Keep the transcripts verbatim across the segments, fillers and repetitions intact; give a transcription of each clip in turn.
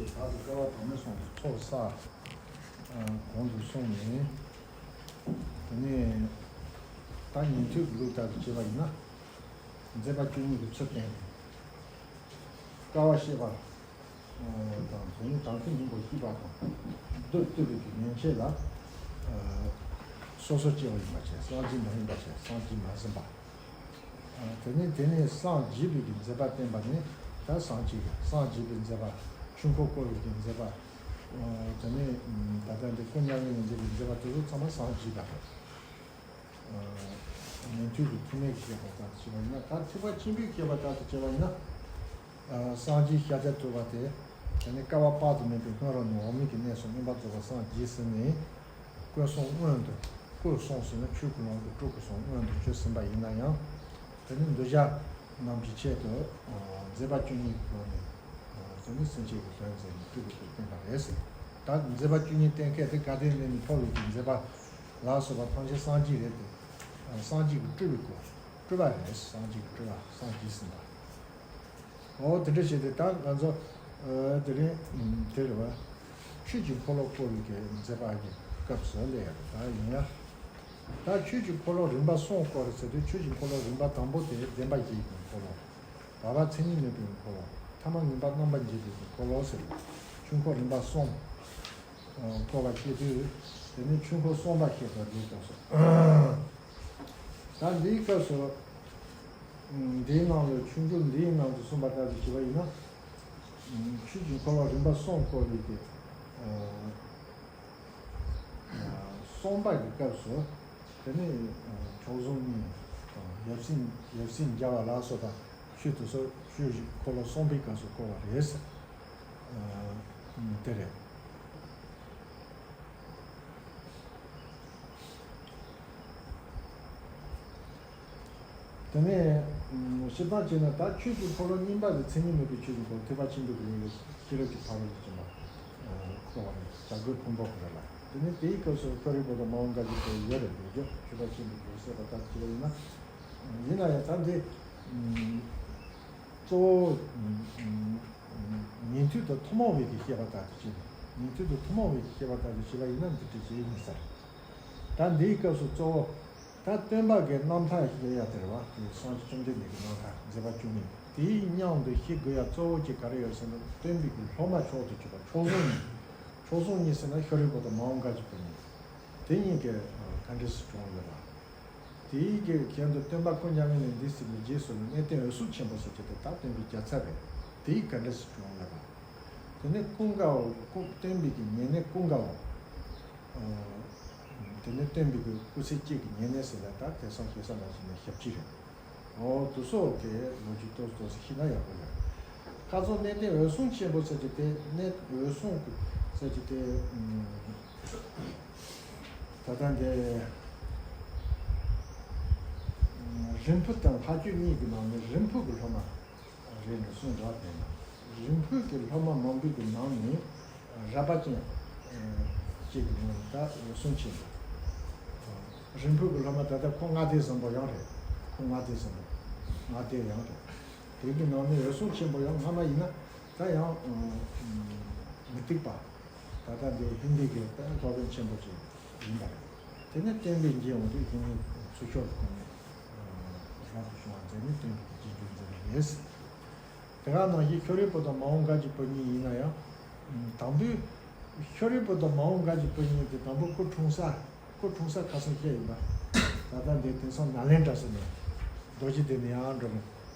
ད་དུ་སྐལ་བ་དང་མི་སོང་དུ་ཚོགས་བསགས། གོང་དུ་སོང་ནས། དེ་ནས་ད་ཉན་ཐོས་ཀྱི་ལུགས་ལྟར་དུ་བྱས་པ་ཡིན་ན། མཛད་པ་བཅུ་གཉིས་ཀྱི་ཚུལ་བསྟན་ཏེ། དཀའ་བ་སྤྱད་པ་དང་། དེ་ནས་དམ་ཚིག་སྙིང་པོར་བཤད་པ་དང་། བདུད་བཏུལ་བའི་གི་ཉེས་བྱས་ལ་སོ་སོར་སྐྱེ་བ་ཡིན་པ་བྱས། སངས་རྒྱས་མ་ཡིན་པ་བྱས། སངས་རྒྱས་མ་ཟིན་པ། དེ་ནས་དེ་ནས་སངས་རྒྱས་པའི་གི་མཛད་པ་བསྟན་པ་ནི། ད་སངས་རྒྱས་ཀྱི་སངས་རྒྱས་པའི་མཛད་པ། ཆོས་འཁོར་བསྐོར་བའི་གི་མཛད་པ། དེ་ནས་ད་ལྟ་འདི་སྐུ་མྱ་ངན་ལས་འདས་པའི་མཛད་པ་དེ་ཚོ་ཚང་མ་སངས་རྒྱས་པ་རེད། ཉན་ཐོས་ཀྱི་ཐུན་མིན་གྱི་བཤད་པ་ལྟར་དུ་བྱས་པ་ཡིན་ན། ད་ཐེག་པ་ཆེན་པོའི་བཤད་པ་ལྟར་དུ་བྱས་པ་ཡིན་ན། སངས་རྒྱས་ཤཱཀྱ་ཐུབ་པ་དེ། དེ་ནས་བསྐལ་པ་དཔག་ཏུ་མེད་པའི་སྔོན་རོལ་ནས་འོག་མིན་གྱི་གནས་སུ་མངོན་པར་རྫོགས་པར་སངས་རྒྱས་ཟིན་ནས། སྐུ་གསུང་མངོན་དུ། སྐུ་གསུང་ཟེར་ན་ཆོས་ཀུན་ལོངས་སྐུ་སྤྲུལ་སྐུ་གསུང་མངོན་དུ་བྱོན་ཟིན་པ་ཡིན་ན་ཡང་། དེ་ནི་གདུལ་བྱ་རྣམས་ཀྱི་ཆེད་དུ་མཛད་པ་བཅུ་གཉིས་ཀྱི་སྒོ་ནས། དེ་ནི་སེམས་ཅན་གྱི་དོན་མཛད་ནས་སྤྲུལ་པའི་སྐུ་བསྟན་པ་རེད་ཟེར། ད་མཛད་པ་བཅུ་གཉིས་བསྟན་མཁན་དེ་དགའ་ལྡན་གླིང་ནས་འཕོ་བའི་གི་མཛད་པ་ལ་སོགས་པ་ཐམས་ཅད་སངས་རྒྱས་རེད་དེ། སངས་རྒྱས་ཀྱི་སྤྲུལ་པའི་སྐུ། སྤྲུལ་པ་རེད། སངས་རྒྱས་ཀྱི་སྤྲུལ་པ། སངས་རྒྱས་ཟིན་པ། འོ་དེ་འདྲ་བྱས་ཏེ་ད་ང་ཚོ་དེ་རིང་དེ་རེད་བ། ཆོས་ཀྱི་འཁོར་ལོ་བསྐོར་བའི་གི་མཛད་པ་གི་སྐབས་སུ་སླེབས་ཡོད་རེད། ད་ཡིན་ཡ། ད་ཆོས་ཀྱི་འཁོར་ལོ་རིམ་པ་གསུམ་བསྐོར་ཟེར་དུས། ཆོས་ཀྱི་འཁོར་ལོ་རིམ་པ་དང་པོ་དེ་བདེན་པ་བཞི་ཡི་གི་འཁོར་ལོ། བར་པ་མཚན་ཉིད་མེད་པའི་འཁོར་ལོ། ཐ་མ་ངན་པ་རྣམ་པར་འབྱེད་པའི་གི་འཁོར་ལོ་ཟེར། ཆོས་འཁོར་རིམ་པ་གསུམ་བསྐོར་བ་བཤད་དུས། དེ་ནས་ཆོས་འཁོར་གསུམ་པ་བཤད་པ་འདིའི་སྐབས་སུ། ད་འདིའི་སྐབས་སུ། འདིའི་ནང་ལ་ཆོས་འབྱུང་འདིའི་ནང་དུ་གསུངས་པ་ལྟར་དུ་བྱས་པ་ཡིན་ན། ཆོས་ཀྱི་འཁོར་ལོ་རིམ་པ་གསུམ་བསྐོར་བའི་གི་གསུམ་པ་གི་སྐབས་སུ། དེ་ནས་མཆོག་ཟུང་གཉིས་དང་། ཡབ་སྲས་ཡབ་སྲས་མཇལ་བ་ལ་སོགས་པ་ཆོས་དེ་ཚོ་ཆོས་ཀྱི་འཁོར་ལོ་གསུམ་པའི་སྐབས་སུ་བསྐོར་བ་རེད་ཟེར། དེ་རེད། དེ་ནས་སྤྱིར་བཏང་བྱས་ན། ད་ཆོས་ཀྱི་འཁོར་ལོ་གཉིས་པ་དེ་མཚན་ཉིད་མེད་པའི་ཆོས་ཀྱི་འཁོར་ལོ། ཐེག་པ་ཆེན་པོའི་གི་ལུགས་ལ་ཤེས་རབ་ཀྱི་ཕ་རོལ་ཏུ་ཕྱིན་པ་བསྐོར་བ་རེད། བྱ་རྒོད་ཕུང་པོ་བསྐོར་རེད་ལ། དེ་ནས་དེའི་སྐབས་སུ་ཤཱ་རིའི་བུ་དང་མ་འོངས་བཀའ་བརྒྱུད་པ་ཡོད་རེད། ལོ་རྒྱུས་ཆོས་པ་ཆེན་པོའི་རྒྱུད་གསལ་བ་ལྟར་བྱས་པ་ཡིན་ན། ཡིན་ན་ཡང་ད་འདི་གཙོ་བོ་ཉན་ཐོས་དང་ཐུན་མོང་བའི་གི་བཤད་པ་ལྟར་དུ་བྱས་ནས། ཉན་ཐོས་དང་ཐུན་མོང་བའི་གི་བཤད་པ་ལྟར་དུ་བྱས་པ་ཡིན་ན་འདི་འདྲ་ཅིག་ཡིན་ས་རེད། ད་འདིའི་སྐབས་སུ་གཙོ་བོ་ད་སྟོན་པ་གི་རྣམ་ཐར་ཞིག་ཡོད་ཡ་དེ་རེད་བ། དེ་སངས་རྒྱས་བཅོམ་ལྡན་འདས་ཀྱི་རྣམ་ཐར་མཛད་པ་བཅུ་གཉིས། དེའི་མཉམ་དུ་ཤེས་དགོས་ཡ་གཙོ་བོ་གཅིག་ག་རེ་ཡོད་ཟེར་ན། སྟོན་པའི་གི་སློབ་མ་མཆོག་ཏུ་གྱུར་པ་མཆོག་ཟུང་གཉིས། མཆོག་ཟུང་གཉིས་ཟེར་ན་ཤཱ་རིའི་བུ་དང་མ་འོངས་བཀའ་བརྒྱུད་པ་གཉིས། དེ་གཉིས་ཀྱི་ག་འདྲས་སུ་བྱུང་ཡོད་པ། དེའི་གི་གྱེན་དུ་སྟོན་པ་སྐུ་མྱ་ངན་ལས་འདས་ཟིན་པའི་རྗེས་སུ་གནས་བརྟན་འོད་སྲུང་ཆེན་པོ་ཟེར་གྱི་དེ་ད་སྟོན་པའི་རྒྱལ་ཚབ་རེད། དེའི་ག་འདྲས་སུ་བྱུང་ཡོད་པ། དེ་ནས་ཀུན་དགའ་བོ། ཀུན། སྟོན་པའི་གི་ཉེ་གནས་ཀུན་དགའ་བོ། དེ་ནས་སྟོན་པའི་གི་སྐུ་ཚེ་གཅིག་གི་ཉེ་གནས་ཟེར་ན་ད་དེང་སང་ཞེ་ས་ནང་བཞིན་ན་ཞབས་ཕྱི་རེད། འོ་དེ་ཚོ་གི་ལོ་རྒྱུས་ཏོག་ཙམ་ཞིག་ཤེས་ན་ཡག་པོ་ཡོད། ཁ་སང་གནས་བརྟན་འོད་སྲུང་ཆེན་པོ་ཟེར་གྱི་དེ། གནས་འོད་སྲུང་ཟེར་གྱི་དེ། ད་ལྟ་འདི་རིམ་བུ་དང་ལྷ་ཆོས་གཉིས་ཀྱི་ནང་ནས་རིམ་བུ་གི་སློབ་མ་རེད་འགྲོ་གསུངས་འདྲ། དེ་ན་རིམ་བུ་གི་སློབ་མ་མང་པོའི་གི་ནང་ནས་རལ་པ་ཅན་གཅིག་གི་མིང་ད་འོད་སྲུང་ཆེན་པོ། རིམ་བུ་གི་སློབ་མ་ད་ལྟ་ཁོ་ལྔ་སྡེ་བཟང་པོ་ཡང་རེད། ཁོ་ལྔ་སྡེ་བཟང་པོ། ལྔ་སྡེ་ཡང་རེད། དེ་གི་ནང་ནས་འོད་སྲུང་ཆེན་པོ་ཡང་སྔ་མ་ཡིན་ན་ད་ཡང་མུ་སྟེགས་པ། ད་ལྟ་འདི་ཧིན་དི་གི་ད་སློབ་དཔོན་ཆེན་པོ་ཅིག་ཡིན་པ་རེད། དེ་ནས་བསྟན་པའི་རྒྱས་འོང་དུས་ཧིན་དི་ཚུར་ཤོར་གོང་ནས་རབ་ཏུ་བྱུང་བ་མཛད་ནས་བསྟན་པའི་རྒྱས་འགྱུར་མཛད་པ་རེད། དེ་ག་ནང་བཞིན་ཤཱ་རིའི་བུ་དང་མ་འོངས་བཀའ་བརྒྱུད་པ་གཉིས་ཡིན་ན་ཡང་། དང་པོའི་ཤཱ་རིའི་བུ་དང་མ་འོངས་བཀའ་བརྒྱུད་པ་གཉིས་དེ་དང་པོ་སྐུ་འཁྲུངས་ས། སྐུ་འཁྲུངས་ས་ཁ་སང་བཤད་ཡིན་པ། ད་ལྟ་འདི་དེང་སང་ནཱ་ལེནྡྲ་ཟེར་ནས། རྡོ་རྗེ་གདན་ནས་ཡར་འགྲོ་ནས་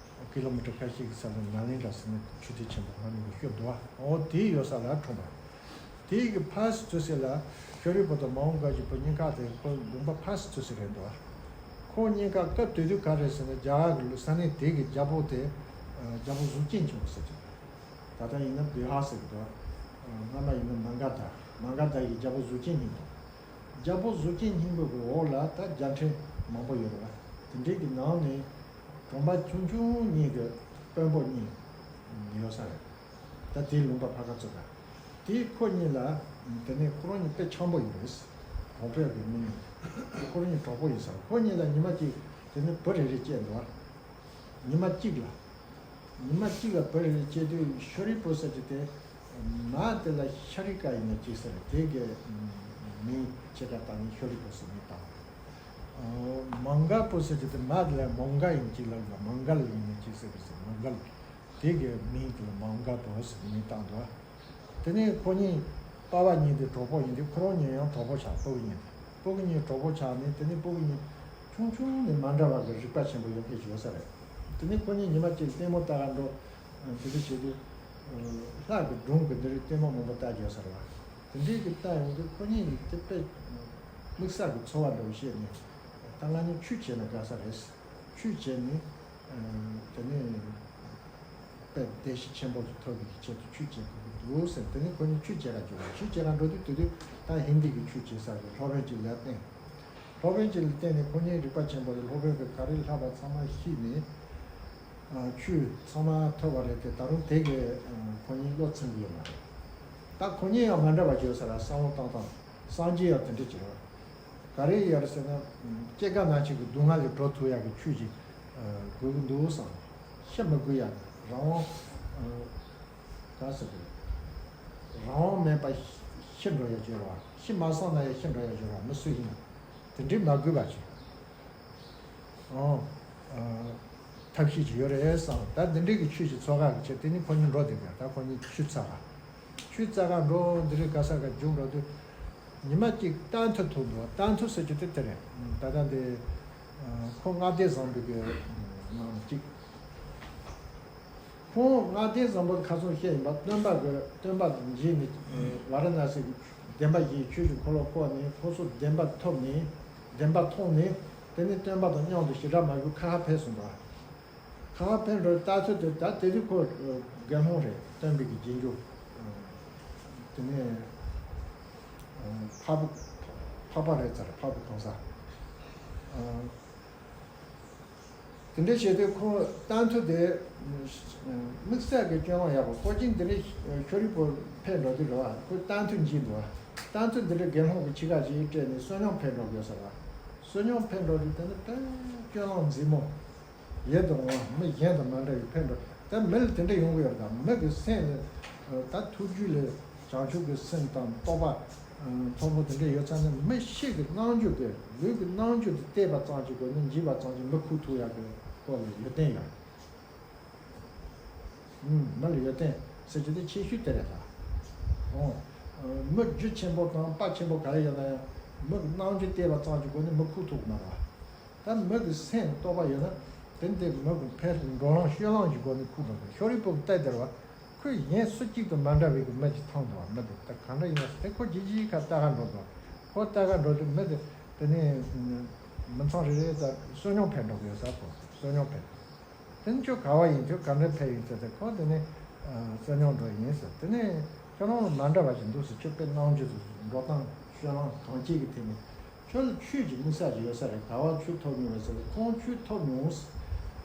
ཀི་ལོ་མི་ཊར་ཁ་ཤས་ཀྱི་ས་ལ་ནཱ་ལེནྡྲ་ཟེར་ནས་ཆོས་སྡེ་ཆེན་པོ་སྔ་མོ་གི་ཤོད་འདུག་བ། འོ་དེའི་ཡོད་ས་ལ་འཁྲུངས་པ། དེའི་གི་ཕར་ཚུར་ཟེར་ལ་ཤཱ་རིའི་བུ་དང་མ་འོངས་བཀའ་བརྒྱུད་པ་གཉིས་ཀ་དེ་ཁོ་ལུང་པ་ཕར་ཚུར་ཟེར་རེད་འདུག་བ། ཁོ་གཉིས་ཀ་སྐབས་དེ་དུས་ག་རེ་ཟེར་ན། རྒྱ་གར་གི་ས་གནས་དེ་གི་རྒྱལ་པོ་དེ་རྒྱལ་པོ་གཟུགས་ཅན་ཆེན་པོ་ཟེར་གྱི། ད་ལྟ་ཡིན་ན་བི་ཧར་ཟེར་གི་འདུག་སྔ་མ་ཡིན་ན་མ་ག་དྷ། མ་ག་དྷ་ཡི་རྒྱལ་པོ་གཟུགས་ཅན་སྙིང་པོ། རྒྱལ་པོ་གཟུགས་ཅན་སྙིང་པོ་གི་འོག་ལ་ད་རྒྱལ་ཕྲན་མང་པོ་ཡོད་རེད་བ། དེ་འདྲའི་གི་ནང་ནས་གྲོང་པ་ཆུང་ཆུང་གཉིས་ཀྱི་དཔོན་པོ་གཉིས་ཡོད་ས་རེད། ད་དེའི་ལུང་པ་ཕ་ག་ཚོ་ག། དེའི་ཁོ་གཉིས་ལ་དེ་ནས་ཁོ་རང་གཉིས་དཔེ་འཆམ་པོ་ཡོད་རེད། གྲོང་པའི་གི་མི་གཉིས། ཁོ་རང་གཉིས་གྲོགས་པོ་ཡིན་ས་རེད། ཁོ་གཉིས་ལ་ཉི་མ་གཅིག་དེ་ནས་བུ་རེ་རེ་སྐྱེས་འདུག་བ། ཉི་མ་གཅིག་ལ། ཉི་མ་གཅིག་ལ་བུ་རེ་རེ་སྐྱེས་དུས་ཤཱ་རིའི་བུ་ཟེར་གྱི་དེ། མ་དེ་ལ་ཤཱ་རི་ཀ་ཡིན་ན་ཅི་ཟེར་དེ་གི་མིང་ཕྱེད་ཀ་བཏགས་ནས་ཤཱ་རི་པུ་ཟེར་མིང་བཏགས། མོང་ག་པུ་ཟེར་གྱི་དེ་མ་དེ་ལ་མོང་ག་ཡིན་གྱི་ལབ་ལ་མོང་གལ་ཡིན་ན་ཅི་ཟེར་གི་ཟེར་མོང་གལ། དེ་གི་མིང་དེ་ལ་མོང་ག་པུ་ཟེར་མིང་བཏགས་འདུག། དེ་ནས་ཁོ་གཉིས་པ་ཕ་གཉིས་དེ་གྲོགས་པོ་ཡིན་དུས་ཁོ་རང་གཉིས་ཡང་གྲོགས་པོ་ཆགས། སྤུ་གུ་གཉིས་དེ་སྤུ་གུ་གཉིས་གྲོགས་པོ་ཆགས་ནས་དེ་ནས་སྤུ་གུ་གཉིས་ཆུང་ཆུང་ནས་མ་འདྲ་བ་གི་རིག་པ་ཆེན་པོ་ཡོད་མཁན་ཞིག་ཡོད་ས་རེད། དེ་ནས་ཁོ་གཉིས་ཉི་མ་གཅིག་ལྟད་མོ་ལྟ་ག་འགྲོ། དེ་འདྲ་བྱས་དུས་ལྷ་གི་སྒྲུང་གི་འདི་རིགས་ལྟད་མོ་མང་པོ་ལྟ་རྒྱུ་ཡོད་ས་རེད་བ། དེ་འདྲའི་གི་ལྟ་ཡོང་དུས་ཁོ་གཉིས་ནི་དེ་དཔེ་དམིགས་བསལ་གི་ཚོར་བ་འདྲ་བོ་བཤད་ནས་ད་ང་གཉིས་ཆོས་བྱས་ན་དགའ་ས་རེད། ཆོས་བྱས་ནས་དེ་ནས་དཔེ་བདེ་སྐྱིད་ཆེན་པོ་ཞིག་ཐོབ་པའི་ཆེད་དུ་ཆོས་བྱེད་དགོས་ཀྱི་འདུག་ཟེར། དེ་ནས་ཁོ་གཉིས་ཆོས་བྱེད་ག་འགྱོ་བ། ཆོས་བྱེད་ག་འགྲོ་དུས་དེ་དུས་ད་ཧིན་དི་གི་ཆོས་བྱེད་ས་གི་སློབ་དཔོན་གཅིག་ལ་བསྟེན། སློབ་དཔོན་གཅིག་ལ་བསྟེན་ནས་ཁོ་གཉིས་རིག་པ་ཆེན་པོ་རེད། སློབ་དཔོན་གྱིས་ག་རེ་བསླབས་པ་ཚང་མ་ཤེས་ནས་ཆོས་ཚང་མ་ཐོབ་པ་རེད་དེ། ད་རུང་དེ་གི་ཁོ་གཉིས་བློ་ཚིམ་གི་ཡོད་མ་རེད། ད་ཁོ་གཉིས་ཡང་མ་འདྲ་བ་བྱོས་ས་ར་བསམ་བློ་བཏང་སྟངས་སངས་རྒྱས་ཡང་དེ་འདྲ་བྱེད་རོགས། ག་རེ་ཡོད་རེད་ཟེར་ན། སྐྱེ་རྒ་ན་འཆི་གི་སྡུག་བསྔལ་ལས་གྲོལ་ཐུབ་ཡག་གི་ཆོས་ཅིག་དགོས་ཀྱི་འདུག་བསམ། ཤི་མི་དགོས་ཡག་རང་དབང་། ག་ཟེར་དགོས། རང་དབང་མེད་པ་ཤི་འགྲོ་ཡག་སྦྱོར་བ། ཤི་མ་སོང་ན་ཡང་ཤི་འགྲོ་ཡག་སྦྱོར་བ་མི་སུ་ཡིན་ན་དེ་འདྲའི་མ་དགོས་པ་ཅིག་ཨོ། ཐབས་ཤེས་ཅིག་ཡོད་རེད་བསམ། ད་འདི་འདྲའི་གི་ཆོས་ཅིག་འཚོལ་ག་གི་ཆེད་དེ་ནི་ཁོ་གཉིས་འགྲོ་བསྡད་པ། ད་ཁོ་གཉིས་ཆོས་འཚོལ་ག་ཆོས་འཚོལ་ག་འགྲོ། འདི་རེད་ག་ས་ག་རྒྱུགས་འགྲོ་དུས། ཉི་མ་གཅིག་རྟ་མཐོ་ཐུག་འདུག་རྟ་མཐོ་ཟེར་རྒྱུ་དེ་དེ་རེད། ད་ལྟ་འདི་ཁོ་མངའ་སྡེ་བཟང་པོའི་གི་ནང་ནས་གཅིག་ཁོང་མངའ་སྡེ་བཟང་པོ་ཁ་སང་བཤད་ཡིན་པ། སྟོན་པ་གི་སྟོན་པ་མཇལ་ནས་ཝཱ་ར་ཎ་སི་གི་བདེན་པ་བཞིའི་ཆོས་ཀྱི་འཁོར་ལོ་བསྐོར་ནས་ཁོ་ཚོ་བདེན་པ་ཐོབ་ནས་བདེན་པ་མཐོང་ནས། དེ་ནས་སྟོན་པ་དང་མཉམ་དུ་ཞེ་དྲག་མ་བཞུགས་ཁ་ཁ་ཕེབས་སོང་པ། ཁ་བ་ཕན་གྲོལ་ལྟ་ཚུལ་དེ། ད་དེ་དུས་ཁོ་དགེ་སློང་རེད། སྟོན་པའི་གི་རྗེས་འཇུག་དེ་ནས་འཕགས་པ་འཕགས་པ་རེད་ཚར། འཕགས་པ་གང་ཟག་དེ་འདྲ་བྱས་དུས་ཁོ་རྟ་མཐོ་དེ་དམིགས་བསལ་གྱི་སྤྱོད་ལམ་ཡག་པོ། ཁོ་གཅིག་འདི་འདྲའི་ཤོ་རི་པོ་ཕེབས་འགྲོ་དུས་རེད་བ། ཁོས་རྟ་མཐོ་འཇིགས་འདུག་བ། རྟ་མཐོ་འདི་འདྲའི་དགེ་སློང་གི་ཆི་ག་ཞིག་སྤྲད་ནས་བསོད་སྙོམས་ཕེབས་འགྲོ་དགོས་ཟེར་བ། བསོད་སྙོམས་ཕེབས་འགྲོ་དུས་དེ་ནི་དཔེ་སྤྱོད་ལམ་མཛེས་མོ། ཡིད་དུ་འོང་བ། མི་གཞན་དང་མ་འདྲ་བའི་ཕན་འདོགས། ད་མི་ལ་དེ་འདྲ་ཡོང་གི་ཡོད་རེད། ད་མི་གི་སེམས་ལ་ད་ཐུགས་རྒྱུད་ལ་བྱང་ཆུབ་ཀྱི་སེམས་དང་རྟོགས་པ་མཐོན་པོ་དེ་འདྲ་ཡོད་ཙང་ནི། མི་ཤི་གི་རྣམ་འགྱུར་དེ། ལུས་ཀྱི་རྣམ་འགྱུར་དེ་བལྟས་པ་ཙམ་གྱིས་གོ་ནི་འཇིགས་པ་ཙམ་གྱིས་མི་ཁུག་ཐུབ་ཡག་གི་སྐོར་ལ་ཡོན་ཏན་ཡོད། ཨུམ། མི་ལ་ཡོན་ཏན་ཟེར་རྒྱུ་དེ་ཆེ་ཤོས་དེ་རེད་ད། འོ། མི་རྒྱུ་ཆེན་པོ་དང་དཔའ་ཆེན་པོ་ག་རེ་ཡོད་ན་ཡང་མི་གི་རྣམ་འགྱུར་བལྟས་པ་ཙམ་གྱིས་གོ་ནི་མི་ཁུག་ཐུབ་མ་རེད་བ། ད་མི་གི་སེམས་རྟོགས་པ་ཡོད་ན་དེ་འདི་མི་གི་ཕན་འགྲོ་ལམ་སྤྱོད་ལམ་གྱི་སྒོ་ནས་ཁུག་འགྲོ་གི། ཤོ་རི་པོ་གི་ལྟ་དེར་བ། ཁོས་གཞན་སུ་གཅིག་ཏུ་མ་འདྲ་བའི་གི་མི་གཅིག་མཐོང་འདུག་བ། མི་དེ་ད་གང་འདྲ་ཡིན་ན་དེ་ཁོ་ཇི་ཇི་ཁ་ལྟ་ག་འགྲོ་འདུག་ཁོ་ལྟ་ག་འགྲོ་དུས་མི་དེ་དེ་ནས་མི་ཚང་རེ་རེ་ད་བསོད་སྙོམས་ཕན་འགྲོ་གི་ཡོད་ས། ཁོ་བསོད་སྙོམས་ཕན། དེ་ནས་ཁྱོད་ག་བ་ཡིན། ཁྱོད་ག་འདྲ་ཕེབས་ཡིན་ཟེར་ཏེ། ཁོ་དེ་ནས་བསོད་སྙོམས་འགྲོ་ཡིན་ཟེར། དེ་ནས་ཁྱོད་རང་ལ་མ་འདྲ་བ་ཞིག་འདུག་ཟེར། ཁྱོད་དཔེ་རྣམ་འགྱུར་དང་འགྲོ་སྟངས་སྤྱོད་ལམ་གང་ཅིའི་གི་ཐད་ནས་ཁྱོད་ལ་ཆོས་ཀྱི་དམིགས་བསལ་ཞིག་ཡོད་ས་རེད། ག་བ་ཆོས་ཐོབ་མྱོང་བ་ཟེར། ཁོང་ཆོས་ཐོབ་མྱོང་།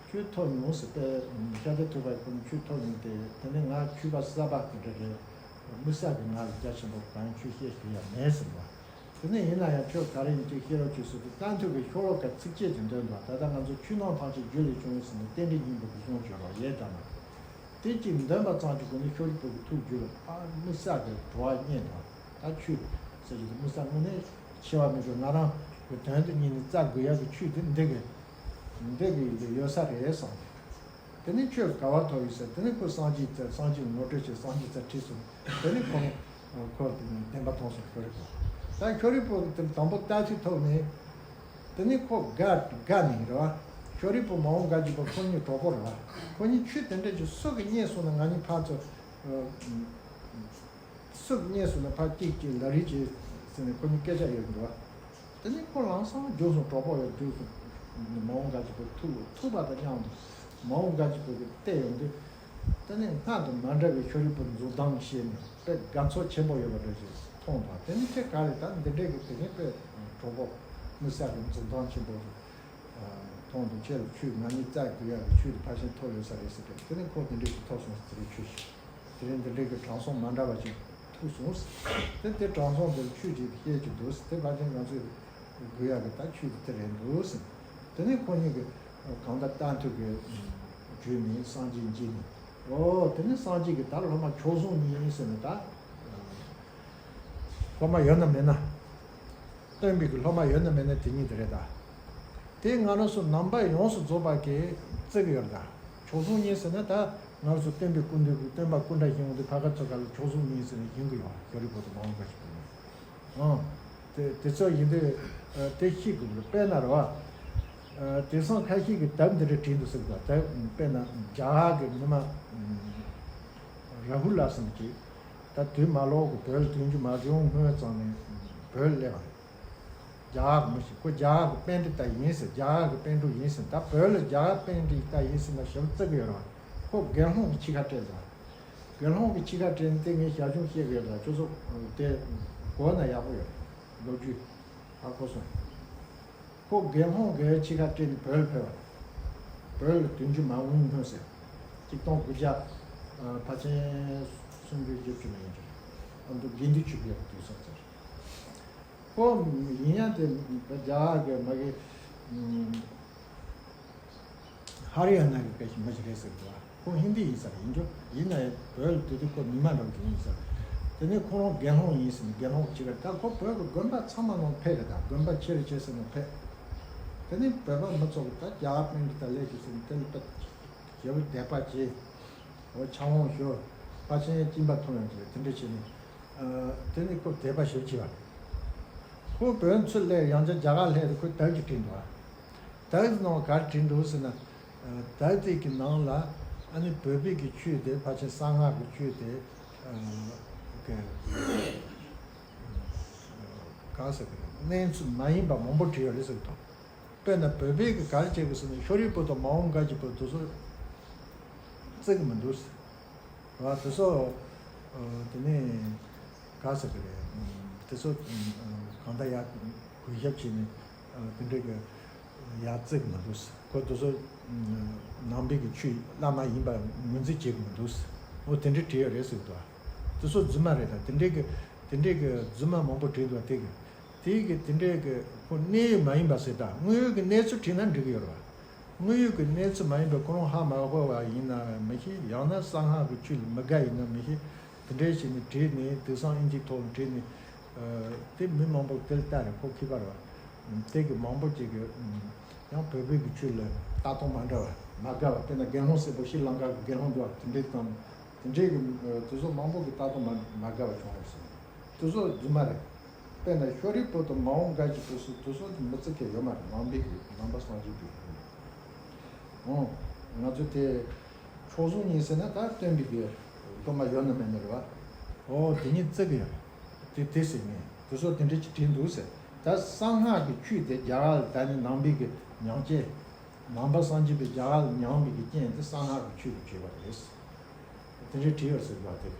ཆོས་ཐོབ་མྱོང་ཟེར། དཔེ་ཤཱཀྱ་ཐུབ་པ་ཁོང་ཆོས་ཐོབ་མྱོང་སྟེ། དེ་ནས་ང་ཆོས་པ་གསར་པ་དེ་འདྲ་རེད། དམིགས་བསལ་གྱི་ང་ལ་རྒྱ་ཆེན་པོ་གང་ཡང་ཆོས་བཤད་ཤེས་ཡ་མེད་ཟེར་བ། དེ་ནས་ཡིན་ན་ཡང་ཁྱོད་ག་རེ་ཡིན་ཅིག་བཤད་རོགས་བྱོས་ཟེར་དུས། རྟ་མཐོ་གིས་ཤོ་ལོ་ཀ་ཚིགས་བཅད་ཅིག་འདོན་འདུག་ད་ལྟ་ང་ཚོ་ཆོས་རྣམས་ཐམས་ཅད་རྒྱུ་ལས་བྱུང་ཟེར་ནས་རྟེན་འབྲེལ་སྙིང་པོ་གི་གཞུང་བརྗོད་རོགས་ཡས་དྲ་མ། དེ་གཅིག་འདོན་པ་ཙམ་གྱིས་གོ་ནས་ཤོ་རི་པོ་གི་ཐུགས་རྒྱུད་ལ་ཨ་དམིགས་བསལ་གྱི་བྲོ་བ་རྙེད་འདུག་ད་ཆོས་ཟེར་རྒྱུ་དེ་དམིགས་བསལ་དངོས་གནས་ཆེ་བ་མེད་པའི་ང་རང་གི་དོན་དུ་གཉེར་ནས་བཙལ་དགོས་ཡག་གི་ཆོས་དེ་འདི་གི་འདི་གི་ཡོད་ས་རེད་བསམ། དེ་ནས་ཁྱོད་ག་བ་ཐོབ་ཡོད་ཟེར། དེ་ནས་ཁོ་སངས་རྒྱས་རྩ། སངས་རྒྱས་ངོ་སྤྲོད་བྱས། སངས་རྒྱས་རྩ་ཁྲིད་སོང་། དེ་ནས་ཁོང་ཁོ་དེ་ནས་བདེན་པ་མཐོང་སོང་། ཤོ་རི་པོ། ད་ཤོ་རི་པོ་དེ་དང་པོ་ལྟ་ཚུལ་ཐོབ་ནས། དེ་ནས་ཁོ་དགའ་དགའ་ནས་རེད་བ། ཤོ་རི་པོ་མ་འོངས་དགའ་གྱི་པོ་ཁོ་གཉིས་གྲོགས་པོ་རེད་བ། ཁོ་གཉིས་ཆོས་དེ་འདྲ་ཅིག་སུ་གིས་རྙེད་སོང་ན་ང་གཉིས་ཕར་ཚུར། སུ་གིས་རྙེད་སོང་ན་ཕར་གཅིག་གཅིག་ལ་རེས་བྱེད་ཟེར་ནས་ཁོ་གཉིས་སྐད་ཆ་ཡོད་འདུག་བ། དེ་ནས་ཁོ་ལམ་སང་རྒྱུགས་སོང་། གྲོགས་པོ་ཡང་རྒྱུགས་སོང་། མ་འོངས་དགའ་གྱི་པོ་ཐུག་ཐུག་པ་དང་མཉམ་དུ་མ་འོངས་དགའ་གྱི་པོ་གི་བལྟས་ཡོང་དུས། དེ་ནས་སྔར་དང་མ་འདྲ་བའི་ཤོ་རི་པོ་འཛུགས་སྟངས་ཤེས་ནས་དཔེ་དགའ་ཚོར་ཆེན་པོ་ཡོད་པ་འདྲ་ཞིག་མཐོང་དང་། དེ་ནས་ཁྱེད་ག་རེ་ད་འདི་འདྲའི་གི་དེ་ནས་དཔེ་གྲོགས་པོ་དམིགས་བསལ་གྱི་འཛུགས་སྟངས་ཆེན་པོ་ཞིག་མཐོང་དུས། ཁྱེད་ལ་ཆོས་ང་གཉིས་བཙལ་དགོས་ཡག་གི་ཆོས་དེ་ཕལ་ཆེར་ཐོབ་ཡོད་ས་རེད་ཟེར་གི། དེ་ནས་ཁོ་དེ་འདྲའི་ཞིག་ཐོབ་སོང་ཟེར་རེད། ཆོས་ཤིག་དེ་རིང་འདི་འདྲའི་གི་དྲང་སྲོང་མ་འདྲ་བ་ཅིག་ཐུག་སོང་། དེ་དེ་དྲང་སྲོང་དེར་ཆོས་ཅིག་བཤད་ཀྱི་འདུག་དེ་ཕལ་ཆེར་ང་ཚོས་དགོས་ཡག་གི་ད་ཆོས་དེ་དེ་རེད་འདུག་ཟེར། དེ་ནས་ཁོ་གཉིས་ཀྱིས་གང་ལྟར་རྟ་མཐོ་གི་བརྒྱུད་ནས་སངས་རྒྱས་མཇལ་ནས། ཨོ་དེ་ནི་སངས་རྒྱས་ཀྱི་ད་སློབ་མ་མཆོག་ཟུང་གཉིས་ཟེར་ནས་ད། སློབ་མ་ཡོད་ན་མེད་ན། སྟོན་པའི་གི་སློབ་མ་ཡོད་ན་མེད་ན་དེ་གཉིས་དེ་རེད་ད། དེ་ང་རང་ཚོ་རྣམ་པ་ཡོངས་སུ་རྫོགས་པ་གིས་བརྩི་གི་ཡོད་ད། མཆོག་ཟུང་གཉིས་ཟེར་ན་ད་ང་རང་ཚོ་སྟོན་པའི་སྐུ་མདུན་གྱི་སྟོན་པ་སྐུ་འདྲ་ཞིག་འོང་དུས་ཕ་ག་ཚོ་ག་ལ་མཆོག་ཟུང་གཉིས་ཟེར་ནས་ཞུ་གི་ཡོད། ཤཱ་རིའི་བུ་དང་མོའུ་འགལ་གྱི་བུ་མོ། ཨང་། དེ་དེ་ཚོ་ཡིན་དུས་དེ་ཤེས་དགོས་རེད། དཔེར་ན་རེད་བ། དེང་སང་ཁ་ཤས་ཀྱིས་དེབ་འདི་འདྲ་བྲིས་འདུག་ཟེར་གི་འདུག་དེབ་དཔེར་ན་རྒྱ་གར་གྱི་མི་མ་ར་ཧུ་ལ་ཟེར་མཁན་ཅིག་ད་དུས་མ་ལོག་གི་བོད་ལ་དོན་རྒྱུ་མ་བྱུང་སྔོན་ཙམ་ནས་བོད་ལ་སླེབས་པ་རེད། རྒྱ་གར་གྱི་མི་ཞིག་ཁོ་རྒྱ་གར་གྱི་པཎྜི་ཏ་ཡིན་ཟེར། རྒྱ་གར་གྱི་པཎ་གྲུབ་ཡིན་ཟེར། ད་བོད་ལ་རྒྱ་གར་པཎྜི་ཏ་ཡིན་ཟེར་ན་ཞིབ་བརྩི་གི་ཡོད་རེད་བ། ཁོ་དགེ་སློང་གི་ཕྱི་ཁ་སྤྲད་ཟེར། དགེ་སློང་གི་ཕྱི་ཁ་སྤྲད་ནས་དེ་ངས་ཞལ་ཆུང་བཤད་གི་ཡོད་ལ་ཁྱོད་ཚོ་དེ་གོ་ན་ཡག་པོ་ཡོད་རེད། ལོ་རྒྱུས་ཧ་གོ་སོང་། ཁོ་དགེ་སློང་གི་ཕྱི་ཁ་སྤྲད་ནས་བོད་ལ་ཕེབས་པ། བོད་ལ་དོན་རྒྱུ་མ་འོངས་སྔོན་ཟེར། ཆིག་སྟོང་དགུ་བརྒྱ་ཕལ་ཆེར་སུམ་ཅུ་བཞི་བཅུ་ན་ཡིན་གྱི་རེད། ཨ་མདོ་དགེ་འདུན་ཆོས་པའི་དུས་སོགས་ཚར། ཁོ་ཡིན་ཡང་དེ་རྒྱ་གར་གྱི་མ་གི་ཧ་རི་ཡ་ན་གི་སྐད་ཀྱི་མི་ཞིག་རེད་ཟེར་གི་འདུག་ཁོ་ཧིན་དི་ཡིན་ས་རེད། ཡིན་རྒྱུ་ཡིན་ན་ཡང་བོད་ལ་དེ་དུས་ཁོ་མི་མང་འགྲོ་གི་ཡིན་ས་རེད། དེ་ནས་ཁོ་རང་དགེ་སློང་ཡིན་ཟེར་ནས་དགེ་སློང་གི་ཕྱི་ཁར་ད་ཁོ་བོད་ཀྱི་དགོན་པ་ཚང་མ་ནང་ཕེབས་རེད། ད་དགོན་པ་ཆེ་རུ་ཆེ་ཟེར་ནས་ཕེབས། དེ་ནས་བོད་པ་མི་ཚོ་གི་ད་རྒྱ་གར་པཎྜི་ཏ་སླེབས་ཤིག་ཟེར་ནས་དེ་ལ་ད་ཞེ་པོ་དད་པ་བྱས། འོ་ཕྱག་དབང་ཞུ། ཕར་ཕྱིན་སྦྱིན་པ་ཐོབ་ཡོང་གི་རེད། དེ་འདྲ་བྱས་ནས། ཨ། དེ་ནི་ཁོ་དད་པ་ཞེ་པོ་བྱས་པ་རེད། ཁོ་བོད་ཚུར་སླེབས་ཡང་བསྐྱར་རྒྱ་གར་སླེབས་དུས་ཁོས་དེབ་ཅིག་བྲིས་འདུག་ཨ། དེབ་ནང་ག་རེ་བྲིས་འདུག་ཟེར་ན། ཨ། དེབ་དེ་གི་ནང་ལ་ཨ་ནི་བོད་པའི་གི་ཆོས་དེ་ཕལ་ཆེར་གསང་སྔགས་ཀྱི་ཆོས་དེ། ཨ། ག་ག་ཟེར་གི་རེད། གནས་ཚུལ་མ་ཡིན་པ་མང་པོ་བྲིས་ཡོད་རེད་ཟེར་གི་འདུག་དཔེར་ན་བོད་པའི་གི་ག་རེ་བྱེད་གི་ཟེར་ན་ཤཱ་རིའི་བུ་དང་མ་འོངས་བཀའ་བརྒྱུད་པ་དེ་ཚོ་བརྩི་གི་མི་འདུག་ཟེར། རེད་བ། དེ་ཚོ། ཨ། དེ་ནས་ག་ཟེར་གི་རེད། དེ་ཚོ་གང་ལྟར་ཡར་གུས་ཞབས་བྱས་ནས་དེ་འདྲའི་གི་ཡར་བརྩི་གི་མི་འདུག་ཟེར། ཁོ་དེ་ཚོ་ནང་པའི་གི་ཆོས་བླ་མ་ཡིན་པ་ངོས་འཛིན་བྱེད་གི་མི་འདུག་ཟེར། འོ་དེ་འདྲའི་བྲིས་ཡོད་རེད་ཟེར་གི་འདུག་དེ་ཚོ་རྫུན་མ་རེད། ད་དེ་འདྲའི་གི་དེ་འདྲའི་གི་རྫུན་མ་མང་པོ་བྲིས་འདུག་དེ་གི་དེའི་གི་དེ་འདྲའི་གི་ཁོ་གནས་ཡུལ་མ་ཡིན་པ་ཟེར། ད་དངོས་ཡོད་ཀྱི་གནས་ཚུལ་བྲིས་ན་འགྲིག་གི་ཡོད་རེད་བ། དངོས་ཡོད་ཀྱི་གནས་ཚུལ་མ་ཡིན་པའི་ཁོ་རང་ཧ་མ་གོ་བ་ཡིན་ན་མི་ཤེས། ཡང་ན་གསང་སྔགས་ཀྱི་ཆོས་ལ་མི་དགའ་ཡིན་ན་མི་ཤེས། དེ་འདྲའི་བྱས་ནས་བྲིས་ནས་དེང་སང་ཨིན་ཇིའི་ཐོག་ལ་བྲིས་ནས། ཨ། དེ་མི་མང་པོ་དེ་ལ་ལྟ་རེད། ཁོ་མཁས་པ་རེད་བ། དེ་གི་མང་པོ་ཅིག་གི་ཡང་བོད་པའི་གི་ཆོས་ལ་ལྟ་སྟངས་མ་འདྲ་བ་མ་དགའ་བ། དཔེར་ན་དགེ་སློང་སེར་པོ་ཤྲི་ལང་ཀ་གི་དགེ་སློང་འདུག་བ། དེ་འདྲའི་དང་དེ་འདྲའི་གི་དེ་ཚོ་མང་པོ་གི་ལྟ་སྟངས་མ་མ་དགའ་བ་བྱུང་བ་རེད་ཟེར། དེ་ཚོ་རྫུན་མ་རེད། དཔེར་ན་ཤཱ་རིའི་བུ་དང་མ་འོངས་བཀའ་བརྒྱུད་པ་སུ་དེ་ཚོ་མི་བརྩི་མཁན་ཡོད་མ་རེད། ནང་པའི་གི་ནང་པ་སངས་རྒྱས་པའི་གི། ཨོ། ང་ཚོ་དེ་མཆོག་ཟུང་གཉིས་ཟེར་ན་ད་སྟོན་པའི་གི་སློབ་མ་ཡོད་ན་མེད་ན་རེད་བ། ཨོ་དེ་གཉིས་བརྩི་གི་ཡོད་རེད། དེ་དེ་ཟེར་ངས་དེ་ཚོ་དེ་འདྲ་ཅིག་བྲིས་འདུག་ཟེར། ད་གསང་སྔགས་ཀྱི་ཆོས་དེ་རྒྱ་གར་ལ་ད་ནི་ནང་པའི་གི་མྱང་བྱེད། ནང་པ་སངས་རྒྱས་པའི་རྒྱ་གར་ལ་མྱངས་པའི་གི་རྐྱེན་དེ་གསང་སྔགས་ཀྱི་ཆོས་ལ་བྱས་པ་རེད། དེ་འདྲའི་བྲིས་ཡོད་ཟེར་བ་དེ།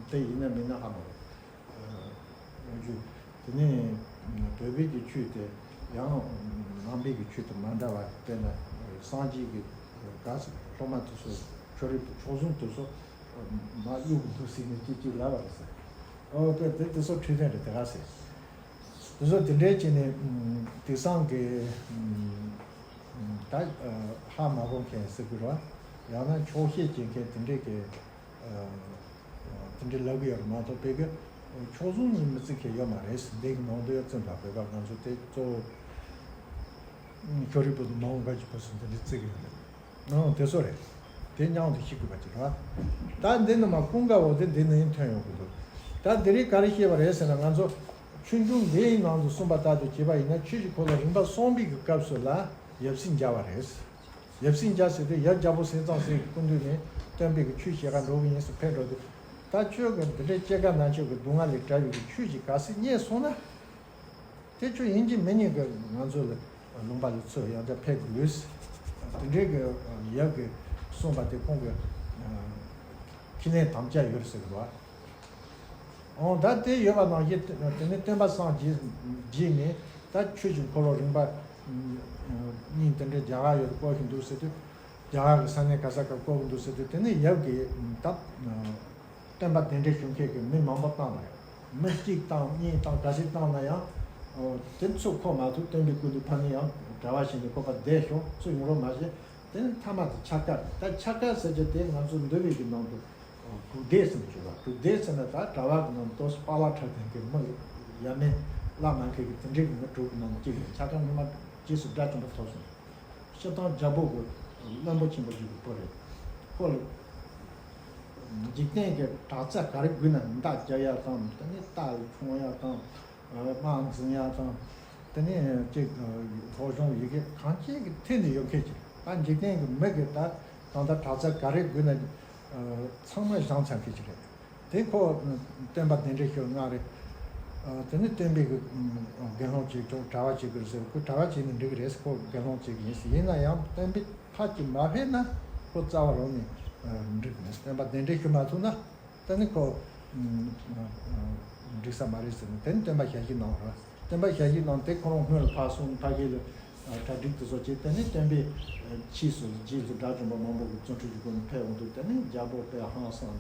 དེ་ཡིན་ན་མིན་ན་ཧ་མ་གོ། ཡོང་རྒྱུ། དེ་ནས་བོད་པའི་གི་ཆོས་དེ་ཡང་ནང་པའི་གི་ཆོས་དང་མ་འདྲ་བ། དཔེར་ན་སངས་རྒྱས་ཀྱི་ག་ས་སློབ་མ་དེ་ཚོ་ཤཱ་རིའི་བུ་མཆོག་ཟུང་དེ་ཚོ་མ་གཡུག་གི་འདུག་ཟེར་ནས་ཅིག་ཅིག་ལབ་པ་རེད་ཟེར། ཨོ་དེ་དེ་དེ་ཚོ་འཕྲོད་བསྟེན་རེད་དེ་ག་ཟེར། དེ་ཚོ་དེ་འདྲའི་བྱས་ནས་དེང་སང་གི་ད་ཧ་མ་གོ་མཁན་ཟེར་དགོས་རེད་བ། ཡང་ན་ཆོག་ཤེས་བྱེད་མཁན་དེ་འདྲའི་གི་དེ་འདྲའི་ལབ་གི་ཡོད་རེད་མ་གཏོགས་བོད་གི་མཆོག་ཟུང་གཉིས་མི་བརྩི་མཁན་ཡོད་མ་རེད། འདི་གི་ནང་དུ་ཡོད་ཙམ་ལ་བོད་པ་ང་ཚོ་དེ་གཙོ་བོ་ཤཱ་རིའི་བུ་དང་མ་འོངས་བཀའ་བརྒྱུད་པ་སུ་འདི་འདྲའི་བརྩི་གི་ཡོད་རེད། ཨང་དེ་ཚོ་རེད། དེ་མཉམ་དུ་ཤེས་དགོས་པ་ཅིག་རེད་བ། ད་འདི་ནི་མ་ཀུན་དགའ་བོ་དེ་འདི་ནི་ཡིན་ཐོན་ཡོང་གི་འདུག་ད་འདི་རིགས་ག་རེ་བཤད་པ་རེད་ཟེར་ན། ང་ཚོ་ཆོས་འབྱུང་འདིའི་ནང་དུ་གསུངས་པ་ལྟར་དུ་བྱས་པ་ཡིན་ན་ཆོས་ཀྱི་འཁོར་ལོ་རིམ་པ་གསུམ་པའི་གི་སྐབས་སུ་ལ་ཡབ་སྲས་མཇལ་བ་རེད། ཡབ་སྲས་མཇལ་ཟེར་དུས་ཡབ་རྒྱལ་པོ་ཟས་གཙང་སྲས་ཀྱི་སྐུ་མདུན་ནས་སྟོན་པའི་གི་ཆོས་བཤད་ག་འགྲོ་གི་ཡིན་ཟེར་ཕེབས་འགྲོ་དུས། ད་ཁྱོད་ཀྱི་འདི་འདྲའི་སྐྱེ་རྒ་ན་འཆི་གི་སྡུག་བསྔལ་ལས་བྲལ་བའི་གི་ཆོས་ཅིག་ག་ཚོད་རྙེད་སོང་ན། དེ་ཁྱོད་ཡིན་གཅིག་མིན་གཉིས་ཀྱི་ང་ཚོ་ལ་ལུང་པ་ལ་ཚུར་ཡང་བསྐྱར་ཕེབས་དགོས། དེ་འདྲའི་གི་ཡབ་ཀྱིས་གསུངས་པ་དེ་ཁོང་གི་ཁས་ལེན་དམ་བཅའ་ཡོད་ཟེར་གི་འདུག་བ། འོང་ད་དེ་ཡོད་པ་ནང་བཞིན་དེ་ནས་སྟོན་པ་སངས་རྒྱས་རྗེས་ནས་ད་ཆོས་ཀྱི་འཁོར་ལོ་རིམ་པ་གཉིས་དེ་འདྲའི་རྒྱ་གར་ཡུལ་དུ་བསྐོར་བཞིན་འདུག་ཟེར་དུས། རྒྱ་གར་གྱི་ས་གནས་ག་ས་ག་བསྐོར་གྱི་འདུག་ཟེར་དུས། དེ་ནས་ཡབ་ཀྱིས་ད་སྟོན་པ་དེ་འདྲའི་བྱུང་མཁན་གྱི་མི་མང་པོ་བཏང་བ་རེད། མི་གཅིག་བཏང་གཉིས་བཏང་ག་ཚོད་བཏང་ན་ཡང་དེ་ཚོ་ཁོ་མ་ཐུག་སྟོན་པའི་སྐུ་མདུན་ཕ་ནི་ཡང་གྲྭ་པ་བྱས་ནས་ཁོ་པ་བསྡད་ཤོག་ཚུར་ཡོང་རོགས་མ་བྱེད། དེ་ནས་མཐའ་མ་དེ་ཕྱག་དཀར་རེད། ད་ཕྱག་དཀར་ཟེར་རྒྱུ་དེ་ང་ཚོ་འདུལ་བའི་གི་ནང་དུ་དྲུག་སྡེ་ཟེར་ནས་བརྗོད་པ། དྲུག་སྡེ་ཟེར་ན་ད་གྲྭ་པ་གི་ནང་དུ་དཔའ་བ་ཁྲ་ལྡན་གྱི་མི་ཡ་མེད་བླ་མ་མཁན་གྱི་དེ་འདྲའི་གི་མི་དྲུག་གི་ནང་གཅིག་རེད། ཕྱག་དཀར་སྔོན་མ་རྗེས་སུ་དགྲ་བཅོམ་པ་ཐོབ་སོང་། སྤྱིར་བཏང་རྒྱལ་པོ་གི་བློན་པོ་ཆེན་པོ་ཞིག་གི་བུ་རེད། ཁོ་ལ་འཇིག་རྟེན་གྱི་དྲག་རྩལ་ག་རེ་དགོས་ན་མདའ་རྒྱག་ཡ་དང་། དེ་ནས་རྟ་འཕྱོང་ཡ་དང་། དམག་འཛིང་ཡ་དང་། དེ་ནས་ཅིག་སློབ་སྦྱོང་ཡི་གེ་གང་ཅིའི་ཐད་ནས་ཡོད་མཁན་ཅིག་ད་འཇིག་རྟེན་གྱི་མི་གི་ད་གང་ལྟར་དྲག་རྩལ་ག་རེ་དགོས་ན་ཚང་མ་སྦྱངས་ཚར་མཁན་ཅིག་རེད། དེ་ཁོ་སྟོན་པ་བདེ་འབྲས་ཤོད་ལྔ་རེད། དེ་ནས་སྟོན་པའི་གི་དགེ་སློང་བྱེད་ཆོག་གྲྭ་པ་བྱེད་དགོས་ཟེར། ཁོ་གྲྭ་པ་བྱེད་ན་འགྲིག་གི་རེད། ཁོ་དགེ་སློང་བྱེད་ཀྱི་ཡིན་ཟེར། ཡིན་ན་ཡང་སྟོན་པའི་ཕ་གི་མ་ཕེབས་ན་ཁོ་རྩ་བ་རང་ནས་འགྲིག་མེད། སྟོན་པ་བདེ་འབྲས་ཤོད་མ་ཐུབ་ན། དེ་ནི་ཁོ་འགྲིག་ས་མ་རེད་ཟེར་ནས། དེ་ནི་སྟོན་པ་ཞལ་བཞེས་གནང་ར། སྟོན་པ་ཞལ་བཞེས་གནང་དེ་ཁོ་རང་སྔོན་ལ་ཕར་སོང་། ཕ་གི་ལ་གྲ་སྒྲིག་དེ་ཚོ་བྱས། དེ་ནི་སྟོན་པས་ཕྱིས་སུ་རྗེས་སུ་དགྲ་བཅོམ་པ་མང་པོ་གི་བརྩོན་འགྲུས་ཀྱི་སྒོ་ནས་ཕེབས་འོང་དུས། དེ་ནི་རྒྱལ་པོ་དཔེ་ཧང་སངས།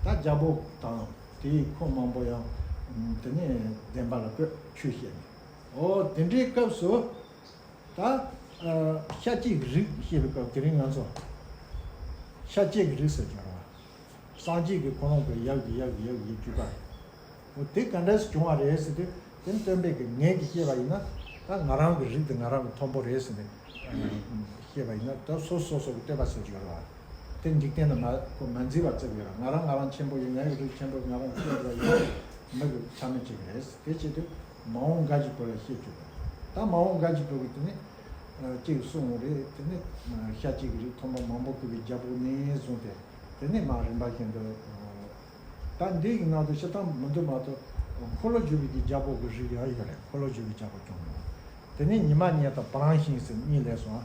ད་རྒྱལ་པོ་དང་དེའི་ཁོངས་མང་པོ་ཡང་དེ་ནི་བདེན་པ་ལ་བཀོད་ཆོས་བཤད་ནས། འོ་དེ་འདྲའི་སྐབས་སུ་ད་ཤཱཀྱའི་རིགས་བཤད་པའི་སྐབས། དེ་རིང་ང་ཚོ་ཤཱཀྱའི་རིགས་ཟེར་གྱི་རེད་བ། སངས་རྒྱས་ཀྱི་ཁོ་རང་གི་ཡབ་ཀྱི་ཡབ་ཀྱི་ཡབ་ཀྱི་ཡབ་བརྒྱུད་པ་རེད། འོ་དེ་ག་འདྲས་སེ་བྱུང་བ་རེད་ཟེར་དུས། དེ་སྟོན་པས་ཀྱི་ངས་ཀྱི་བཤད་པ་ཡིན་ན། ད་ང་རང་གི་རིགས་དེ་ང་རང་གི་མཐོན་པོ་རེད་ཟེར་ནས་བཤད་པ་ཡིན་ན། ད་སོ་སོ་སོ་གི་བསྟོད་པ་ཟེར་གྱི་ཡོད་རེད་བ། དེ་འཇིག་རྟེན་ལ་མ་ཁོ་མ་མཛེས་པ་བརྩི་གི་ཡོད་རེད། ང་རང་ང་རང་ཆེན་པོ་ཡིན། ངའི་རིགས་ཆེན་པོ། ང་རང་ཆེན་པོ་ཡིན། མི་གི་ཆ་མེད་བྱེད་ཀྱི་རེད། དེ་བྱེད་དུས་མ་འོངས་འགའ་ཞིག་བོད་ལ་བཤད་རྒྱུ་རེད། ད་མ་འོངས་འགའ་ཞིག་བོད་ཀྱི་དེ་ནི་གཅིག་གསུང་རེད། དེ་ནི་ཤཱཀྱའི་རིགས་མཐོན་པོ་མང་པོ་ཀུན་གྱི་རྒྱལ་པོ་ནས་བཟུང་སྟེ། དེ་ནས་མར་རིམ་པ་བཞིན་དུ། ད་འདི་ཡི་ནང་དུ་སྤྱིར་བཏང་མི་འདུག་མ་གཏོགས། འཁོར་ལོ་བསྒྱུར་བའི་གི་རྒྱལ་པོ་གི་རིགས་ཡང་ཡོད་རེད། འཁོར་ལོ་བསྒྱུར་བའི་རྒྱལ་པོ་ཀྱང་ཡོད། དེ་ནས་ཉི་མ་ཉལ་དང་བ་རང་ཤིང་ཟེར་གཉིས་སླེབས་སོང་ཨ།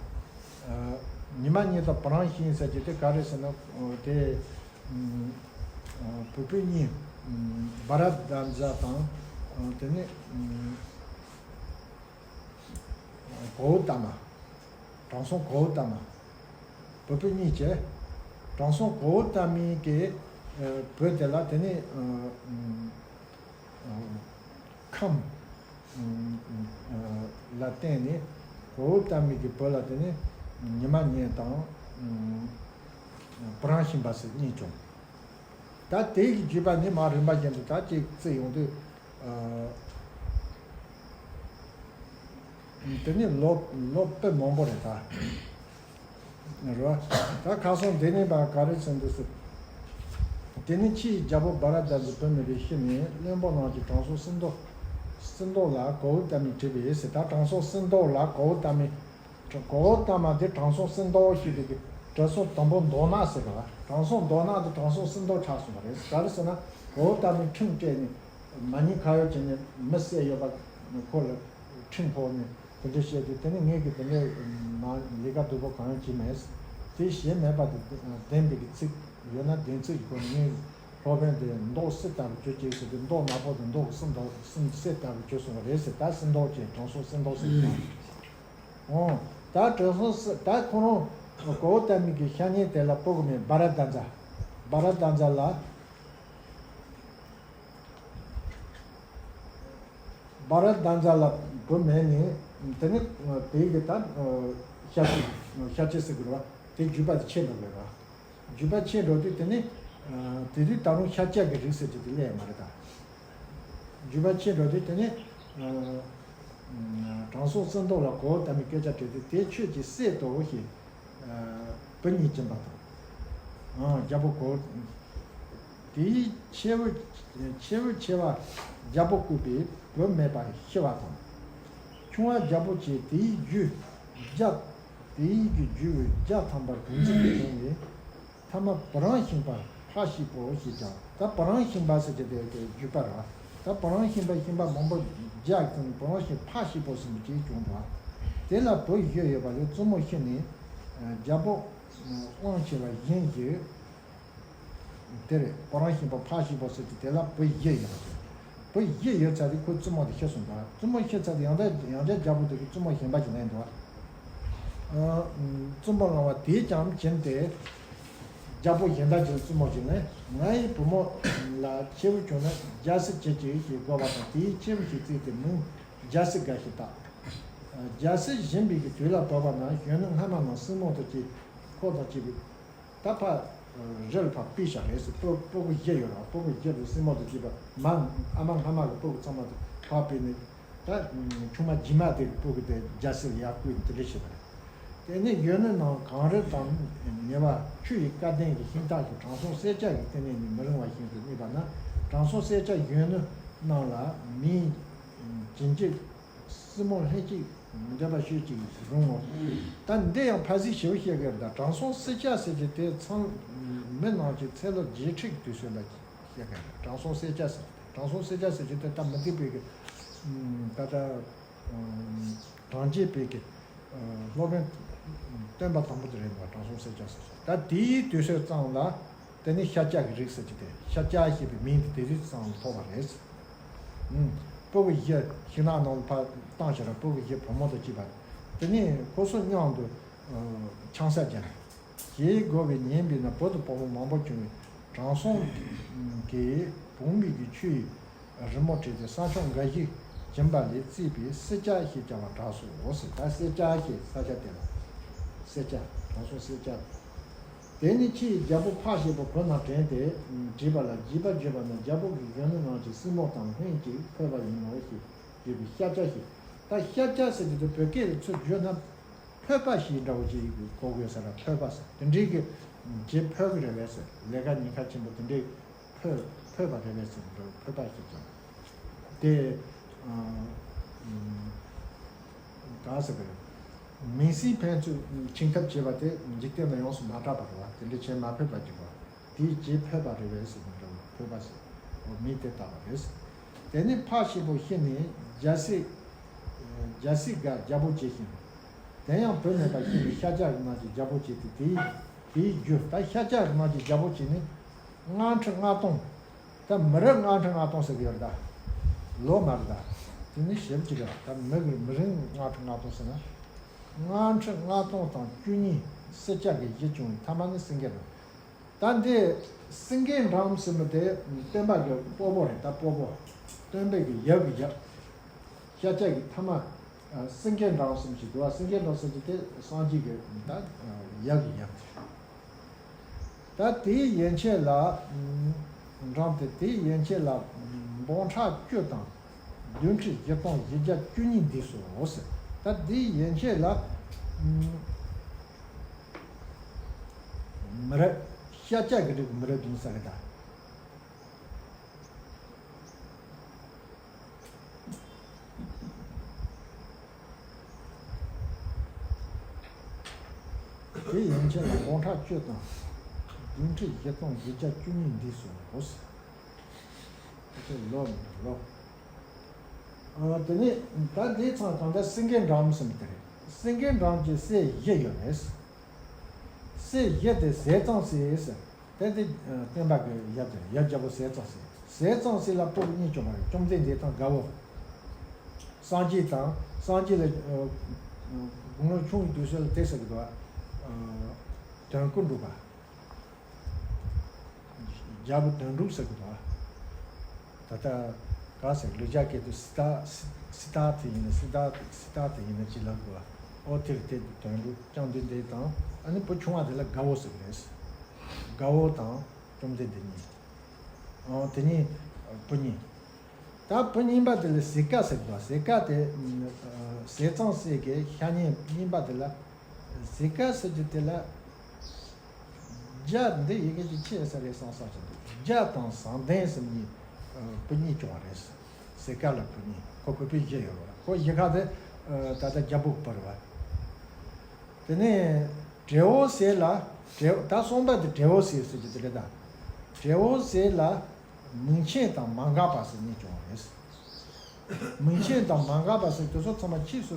ཉི་མ་ཉལ་དང་བ་རང་ཤིང་ཟེར་གྱི་དེ་ག་རེ་ཟེར་ན། དེ་བུ་བུ་གཉིས། བྷ་ར་དཱ་ཛ་དང་། དེ་ནས། གཽ་ཏ་མ། དྲང་སྲོང་གཽ་ཏ་མ། བུ་བུ་གཉིས་བྱས། དྲང་སྲོང་གཽ་ཏ་མའི་གི་བུ་དེ་ལ་དེ་ནི་ཁམས་ལ་བརྟེན་ནས། གཽ་ཏ་མའི་གི་བུ་ལ་དེ་ནི་ཉི་མ་ཉལ་དང་བ་རང་ཤིང་པ་ཟེར་གཉིས་བྱུང་། ད་དེ་གི་བརྒྱུད་པ་ནི་མར་རིམ་པ་བཞིན་དུ་ད་ཅིག་བརྩི་ཡོང་དུས། དེ་ནི་ལོ་ལོ་དཔེ་མང་པོ་རེད་ད། རེད་བ། ད་ཁ་སང་དེ་ནི་པ་ག་རེ་ཟེར་འདུག་ཟེར། དེ་ནི་ཕྱིས་རྒྱལ་པོ་བྷ་ར་དཱ་ཛའི་བུ་མེད་པའི་ཤུལ་ནས་བློན་པོ་རྣམས་ཀྱིས་དྲང་སྲོང་སྲིན་ཏོ། སྲིན་ཏོ་ལ་གཽ་ཏ་མའི་བྲིས་པས་ཟེར། ད་དྲང་སྲོང་སྲིན་ཏོ་ལ་གཽ་ཏ་མའི། གཽ་ཏ་མ་དེ་དྲང་སྲོང་སྲིན་ཏོ་ཞེས་པའི་གི་དྲང་སྲོང་དང་པོ་མདོ་ནག་ཟེར་བ། དྲང་སྲོང་མདོ་ནག་དེ་དྲང་སྲོང་སྲིན་ཏོ་ཆགས་སོང་བ་རེད། ག་རེ་ཟེར་ན། གཽ་ཏ་མའི་ཁྲིམས་སྤྲད་ནས་མ་ཉེས་ཁ་གཡོག་བྱས་ནས་མི་བསད་ཡོད་པ་ཁོ་ལ་ཁྲིམས་ཕོག་ནས་དེ་འདྲ་བཤད་དུས། དེ་ནི་ངས་ཀྱི་དེ་འདྲའི་ནང་ལས་ཀ་སྡུག་པོ་གང་ཡང་བྱས་མེད། དེ་གཞན་མེད་པ་དེ་བདེན་པའི་གི་ཚིག་ཡོད་ན་བདེན་ཚིག་གི་སྒོ་ནས་ངས་སློབ་དཔོན་དེ་མདོག་གསེར་ལྟ་བུ་གྱུར་ཅིག་ཟེར་དུས། མདོག་ནག་པོ་དེ་མདོག་གསེར་མདོག་གསེར་ལྟ་བུ་གྱུར་སོང་བ་རེད་ཟེར། ད་སྲིན་ཏོ་ཅེས་དྲང་སྲོང་སྲིན་ཏོ་ཟེར་གྱི། འོ། ད་དྲང་སྲོང་སྲིན། ད་ཁོ་རང་གཽ་ཏ་མའི་གི་ཤ་ཉེ་དེ་ལ་བུ་གི་མིང་བྷ་ར་དཱ་ཛ། བྷ་ར་དཱ་ཛ་ལ། བྷ་ར་དཱ་ཛ་ལ་བུ་མེད་ནས། དེ་ནི་དེའི་གི་ད་ཤཱཀྱ། ཤཱཀྱ་ཟེར་དགོས་རེད་བ། དེ་བརྒྱུད་པ་དེ་ཆད་འགྲོ་དགོས་རེད་བ། བརྒྱུད་པ་ཆད་འགྲོ་དུས་དེ་ནི། དེ་དུས་ད་རུང་ཤཱཀྱ་གི་རིགས་ཟེར་གྱི་དེ་སླེབས་ཡོད་མ་རེད་ད། བརྒྱུད་པ་ཆད་འགྲོ་དུས་དེ་ནི། དྲང་སྲོང་སྲིན་ཏོ་ལ་གཽ་ཏ་མའི་སྐད་ཆ་དྲིས་ཏེ། དེ་ཁྱོད་ཀྱིས་བསད་དོ་ཞེས་བུ་གཉིས་སྦྱིན་པ་དང་། རྒྱལ་པོ་གཽ། དེའི་ཆེ་བོ། ཆེ་བོ་ཆེ་བ་རྒྱལ་པོ་བཀུག་པས་བུ་མེད་པར་ཤི་བ་དང་། ཆུང་བ་རྒྱལ་པོ་བྱས། དེའི་རྒྱུ་བརྒྱ། དེའི་གི་རྒྱུ་བརྒྱ་ཐམ་པར་བུ་འཛིན་དུ་བྱུང་བས། ཐ་མ་བུ་རང་ཤིང་པ་ཕག་ཤི་པོ་ཞེས་ཀྱང་། ད་བུ་རང་ཤིང་པ་ཟེར་གྱི་དེ་དེ་བརྒྱུད་པ་རེད། ད་བུ་རང་ཤིང་པ་ཤིང་པ་མང་པོ་བརྒྱ་བྱུང་། བུ་རང་ཤིང་ཕག་ཤི་པོ་ཟེར་མི་གཅིག་བྱུང་འདུག་དེ་ལ་བུ་བཞི་ཡོད་པ་ལས་བཙུན་མོ་ཤི་ནས་རྒྱལ་པོ་དབང་ཆེ་བ་གཞན་ཞིག་དེ་རེད། བུ་རང་ཤིང་པ་ཕག་ཤི་པོ་ཟེར་གྱི་དེ་ལ་བུ་བཞི་ཡོད་པ་དེ། བུ་བཞི་ཡོད་ཚར་དུས་ཁོའི་བཙུན་མོ་དེ་ཤི་སོང་ད། བཙུན་མོ་ཤི་ཚར་དུས་ཡང་བསྐྱར་ཡང་བསྐྱར་རྒྱལ་པོ་དེ་གིས་བཙུན་མོ་གཞན་པ་ཞིག་ལེན་འདུག་ཨ། བཙུན་མོ་ལང་བ་དེས་ཀྱང་བྱིན་ཏེ། རྒྱལ་པོ་གཞན་དག་ཅིག་ལ་བཙུན་མོ་ཞིག་ལེན། ང་ཡི་བུ་མོ་ལ་ཁྱེའུ་བྱུང་ན་རྒྱལ་སྲིད་བྱེད་ཅིག་ཞེས་བསྒོ་བ་དང་། དེས་ཁྱེའུ་ཞིག་བརྩིས་ཏེ་མིང་རྒྱལ་སྲིད་དགའ་ཞེས་བཏགས། རྒྱལ་སྲིད་བྱིན་པའི་གི་དུས་ལ་བབ་པ་ན་གཞོན་ནུ་སྔ་མ་རྣམས་སྲིང་མོ་དང་བཅས། ཕོ་དང་བཅས་པའི་ད་ཕ་རི་ལ་ཕར་ཕུད་བཞག་རེད་ཟེར། སྤུ་སྤུ་གུ་བཞི་ཡོད་ར། སྤུ་གུ་བཞི་དེ་སྲིང་མོ་དང་བཅས་པ་མ་ཨ་མ་སྔ་མ་གི་སྤུ་གུ་ཚང་མ་དེ་ཕར་ཕུད་ནས། ད་ཆུང་མ་རྗེས་མ་དེ་གི་སྤུ་གུ་དེ་རྒྱལ་སྲིད་ལ་ཡར་བསྐོས་དེ་འདྲ་བྱས་པ་རེད། དེ་ནས་གཞོན་ནུ་རྣམས་གངས་རི་དང་ཉེ་བ་ཆུ་ཡི་སྐལ་ལྡན་གྱི་ཤིང་རྟ་བཞིན་དྲང་སྲོང་སེར་སྐྱ་གི་བསྟི་གནས་ནས་མི་རིང་བ་ཞིག་ཏུ་གནས་པ་ན། དྲང་སྲོང་སེར་སྐྱ་གཞོན་ནུ་རྣམས་ལ་མིའི་བྱིན་གྱིས་སྲིང་མོ་ལྷན་ཅིག་འདྲེན་པ་ཤོས་ཅིག་རུང་ངོ་། ད་འདི་ཡང་ཕ་གཟིགས་ཞེ་པོ་བཤད་གི་རེད། ད་དྲང་སྲོང་སེར་སྐྱ་ཟེར་གྱི་དེ་ཚང་མི་རྣམས་ཀྱི་ཚེ་ལོ་བརྒྱད་ཁྲི་གི་དུས་ཚོད་ལ་བཤད་གི་རེད། དྲང་སྲོང་སེར་སྐྱ་ཟེར་གྱི་དེ། དྲང་སྲོང་སེར་སྐྱ་ཟེར་གྱི་དེ་ད་མུ་སྟེགས་པའི་གི་ད་ལྟ་གྲངས་ཅན་པའི་གི་སློབ་དཔོན་སྟོན་པ་དང་པོ་དེ་རེད་འདུག་དྲང་སྲོང་སེར་སྐྱ་ཟེར་སོང་། ད་དེའི་དུས་ཚོད་ཙམ་ལ་དེ་ནི་ཤཱཀྱ་གི་རིགས་ཟེར་གྱི་དེ། ཤཱཀྱ་ཞེས་པའི་མིང་དེ་དེ་དུས་ཙམ་ལ་ཐོགས་པ་རེད། ཨུམ། སྤུ་གུ་བཞི་ཤིང་ནགས་ནང་ལ་ཕར་བཏང་བྱས་ར། སྤུ་གུ་བཞི་བུ་མོ་དང་བཅས་པ་དེ་ནི་ཁོ་ཚོ་མཉམ་དུ་ཆང་ས་བརྒྱབ་ནས། ཞེས་དགོད་པས་ཉན་པས་ན་བུ་དང་བུ་མོ་མང་པོ་བྱུང་བས། དྲང་སྲོང་གིས་བུང་བའི་གི་ཆུ་ཡི་རི་མོ་བྲིས་ཏེ་གསང་མཆོག་འགའ་ཞིག་བྱིན་པ་ལས་བརྩིས་པས་སེར་སྐྱ་ཞེས་བྱ་བར་གྲགས་སོ་ཟེར། ད་སེར་སྐྱ་ཞེས་ས་ཆ་དེ་ལ་སེར་སྐྱ། དྲང་སྲོང་སེར་སྐྱ། དེ་ནས་ཕྱིས་རྒྱལ་པོ་འཕགས་སྐྱེས་པོ་བུ་རྣམས་དྲན་ཏེ་བྲིས་པ་ལ་བརྒྱུད་པ་བརྗོད་པ་ན། རྒྱལ་པོ་གིས་གཞོན་ནུ་རྣམས་ཀྱི་སྲིང་མོ་དང་ལྷན་ཅིག་ཕུད་པ་ཡིན་ནོ་ཞེས་བརྗོད་པའི་ཤཱཀྱ་ཞེས། ད་ཤཱཀྱ་ཟེར་གྱི་དེ་བོད་སྐད་ལ་ཚུར་བརྗོད་ན། ཕོད་པ་ཞིག་འདྲ་བོ་ཅིག་གོ་དགོས་ས་ར། ཕོད་པ་ཟེར་དེ་འདྲའི་གི་རྗེ་ཕོད་གི་རེད་པས་ཟེར། ལས་ཀ་ཉེན་ཁ་ཆེན་པོ་དེ་འདྲའི་ཕོད་ཕོད་པ་རེད་པས་ཟེར་འདྲ་བོ་ཕོད་པ་ཞིག་ཀྱང་དེ་ག་ཟེར་གི་རེད། མིང་སྲིང་ཕན་ཚུན་འཆིང་ཐབས་བྱེད་པ་དེ་འཇིག་རྟེན་ལ་ཡོངས་སུ་མ་གྲགས་པ་རེད་བ། དེ་འདྲ་བྱེད་མ་ཕོད་པ་ཅིག་རེད་བ། དེའི་རྗེས་ཕོད་པ་རེད་པས་ཟེར་ནས་འདྲ་བོ་ཕོད་པ་ཟེར། འོ་མིང་དེ་བཏགས་པ་རེད། དེ་ནས་འཕགས་སྐྱེས་པོ་ཤི་ནས་རྒྱལ་སྲིད་རྒྱལ་སྲིད་དགའ་རྒྱལ་པོ་བྱས་ཤིང་། དེ་ཡང་བུ་མེད་པར་ཤི་ནས་ཤཱཀྱ་གི་རྣམས་ཀྱིས་རྒྱལ་པོ་བྱས་ཏེ། དེའི་དེའི་རྒྱུ་ད་ཤཱཀྱ་གི་རྣམས་ཀྱིས་རྒྱལ་པོ་བྱས་ནས་ལྔ་ཁྲི་ལྔ་སྟོང་། ད་མི་རབས་ལྔ་ཁྲི་ལྔ་སྟོང་ཟེར་གི་ཡོད་རེད་ད། ལོ་མ་རེད་ད། དེ་ནི་ཞིབ་ཅིག་རེད། ད་མི་གི་མི་རིང་ལྔ་ཁྲི་ལྔ་སྟོང་ཟེར་ན། ལྔ་ཁྲི་ལྔ་སྟོང་དང་བཅུ་གཉིས་སེར་སྐྱ་གི་གཞི་བྱུང་བའི་ཐ་མ་ནི་སེང་གེ་རྣམས། ད་འདི་སེང་གེ་འགྲམ་ཟེར་མི་དེ་སྟོན་པ་གི་སྤོ་བོ་རེད་ད། སྤོ་བོ། སྟོན་པའི་གི་ཡབ་གི་ཡབ། ཤཱཀྱ་གི་ཐ་མ། ཨ། སེང་གེ་འགྲམ་ཟེར་མི་ཞིག་འདུག་བ། སེང་གེ་འགྲམ་ཟེར་མི་དེ་སངས་རྒྱས་ཀྱི་ད་ཡབ་གི་ཡབ་དེ་རེད། ད་དེའི་ཡན་ཆད་ལ། འགྲམ་དེ་དེའི་ཡན་ཆད་ལ་འབུམ་ཕྲག་བཅུ་དང་བདུན་ཁྲི་བཞི་སྟོང་བཞི་བརྒྱ་བཅུ་གཉིས་འདུས་སོ་ཟེར། ད་དེའི་ཡན་ཆད་ལ་མི་རབས་ཤཱཀྱ་གི་རིགས་མི་རབས་ཡིན་ས་རེད་ད། དེ་ཡན་ཆད་ལ་འབུམ་ཕྲག་བཅུ་དང་བདུན་ཁྲི་བཞི་སྟོང་བཞི་བརྒྱ་བཅུ་གཉིས་འདུས་སོ་ཟེར། དེ་ལོ་མི་འདུག་ལོ། ཨ། དེ་ནས་ད་དེའི་མཚམས་གང་ལྟར་སེང་གེ་འགྲམ་ཟེར་མི་དེ་རེད། སེང་གེ་འགྲམ་གྱི་སྲས་བཞི་ཡོད་རེད། སྲས་བཞི་དེ་ཟས་གཙང་སྲས་ཟེར། དེ་དེ་སྟོན་པ་གི་ཡབ་དེ་རེད། ཡབ་རྒྱལ་པོ་ཟས་གཙང་སྲས། ཟས་གཙང་སྲས་ལ་སྤུ་གུ་གཉིས་བྱུང་བ་རེད། བཅོམ་ལྡན་འདས་དང་དགའ་བོ། སངས་རྒྱས་དང་སངས་རྒྱས་ལ་དགུང་ལོ་ཆུང་བའི་དུས་སུ་ལ་དེ་ཟེར་གི་འདུག་བ། དོན་ཀུན་འགྲུབ་པ། རྒྱལ་པོ་དོན་གྲུབ་ཟེར་གི་འདུག་བ། ད་ལྟ་ག་ཟེར། ལེགས་སྦྱར་སྐད་དུ་སི་ཏཱ་སི་ཏཱ་ཐ་ཡིན་ན། སི་ཏཱ་སི་ཏཱ་ཐ་ཡིན་ན་ཅི་ལབ་དགོས་བ། ཨོ་དེར་དེ་དོན་གྲུབ། བཅོམ་ལྡན་འདས་དང་ཨ་ནི་བུ་ཆུང་བ་དེ་ལ་དགའ་བོ་ཟེར་གི་རེད། དགའ་བོ་དང་བཅོམ་ལྡན་འདས་གཉིས། ཨོ་དེ་གཉིས་བུ་གཉིས། ད་བུ་གཉིས་པ་དེ་ལ་ཟས་དཀར་ཟེར་གི་འདུག་ཟས་དཀར་དེ་ཟས་གཙང་སྲས་ཀྱི་ཤ་ཉེ་གཉིས་པ་དེ་ལ། ཟས་དཀར་ཟེར་རྒྱུ་དེ་ལ་རྒྱ། འདི་ཡི་གེ་ཅིག་ཆེ་ས་རེད་བསམ་བསམ་བྱས་འདུག་རྒྱ་དང་བཟང་ལྡན་ཟེར་གཉིས་བུ་གཉིས་བྱུང་བ་རེད། ཟས་དཀར་ལ་བུ་གཉིས། ཁོ་བུ་སྤུན་བཞི་ཡོད་རེད། ཁོ་བཞི་ཁ་དེ་ད་ལྟ་རྒྱལ་པོ་བུ་རེད་བ། དེ་ནས་བྲེ་བོ་ཟས་ལ། བྲེ། ད་གསུམ་པ་དེ་བྲེ་བོ་ཟས་ཟེར་རྒྱུ་དེ་རེད་ད། བྲེ་བོ་ཟས་ལ་མིང་ཆེན་དང་མ་འགགས་པ་ཟེར་གཉིས་བྱུང་བ་རེད། མིང་ཆེན་དང་མ་འགགས་པ་ཟེར་དེ་ཚོ་ཚང་མ་ཕྱིས་སུ་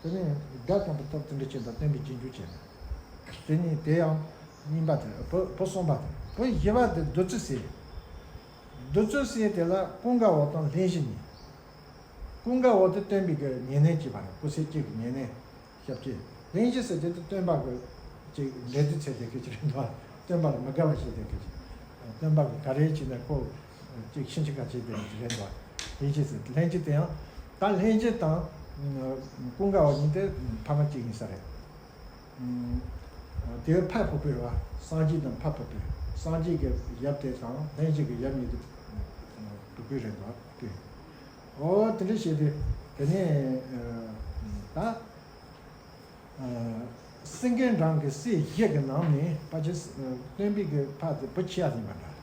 དེ་ནས་དགྲ་བཅོམ་པའི་སྟོབས་དེ་འདྲ་ཅན་དང་བསྟན་པའི་རྗེས་འཇུག་བྱས་ནས། དེ་ནས་དེ་ཡང་གཉིས་པ་དེ་བུ་བུ་གསུམ་པ་དེ། བུ་བཞི་པ་དེ་བདུད་རྩི་ཟས། བདུད་རྩི་ཟས་དེ་ལ་ཀུན་དགའ་བོ་དང་ལྷན་བཞི་གཉིས། ཀུན་དགའ་བོ་དེ་སྟོན་པའི་གི་ཉེ་གནས་ཅིག་བ་རེད། སྐུ་ཚེ་གཅིག་གི་ཉེ་གནས། ཞབས་ཕྱི། ལྷན་བཞི་ཟེར་དེ་དེ་སྟོན་པ་གི་ཅིག་ལས་དུས་ཚེ་དེ་གི་ཅིག་རེད་འདུག་སྟོན་པ་ལ་མི་དགའ་བ་བྱེད་དེ་གི་ཅིག་སྟོན་པ་གི་ག་རེ་བྱས་ན་ཁོ་ཅིག་ཕྱིན་ཅི་ག་བྱེད་དེ་གི་ཅིག་རེད་འདུག་ལྷན་བཞི་ཟེར། ལྷན་བཞི་དེ་ཡང་ད་ལྷན་བཞི་དང་ཀུན་དགའ་བོ་གཉིས་དེ་ཕ་མ་གཅིག་ཡིན་ས་རེད། དེ་ཕར་ཕུད་པའི་རེད་བ། སངས་རྒྱས་དང་ཕར་ཕུད་པའི། སངས་རྒྱས་ཀྱི་ཞབས་དེ་དང་ལྷན་ཅིག་གི་ཞབས་གཉིས་དེ་ཕུད་པའི་རེད་བ། ཨོ་དེ་འདྲ་བྱས་ཏེ་དེ་ནས་ད། སེང་གེ་འབྲང་གི་སྲས་བཞི་གི་ནང་ནས་ཕལ་ཆེར་སྟོན་པའི་གི་ཕ་དེ་བུ་ཆེ་ཡ་ཡིན་པ་འདྲ།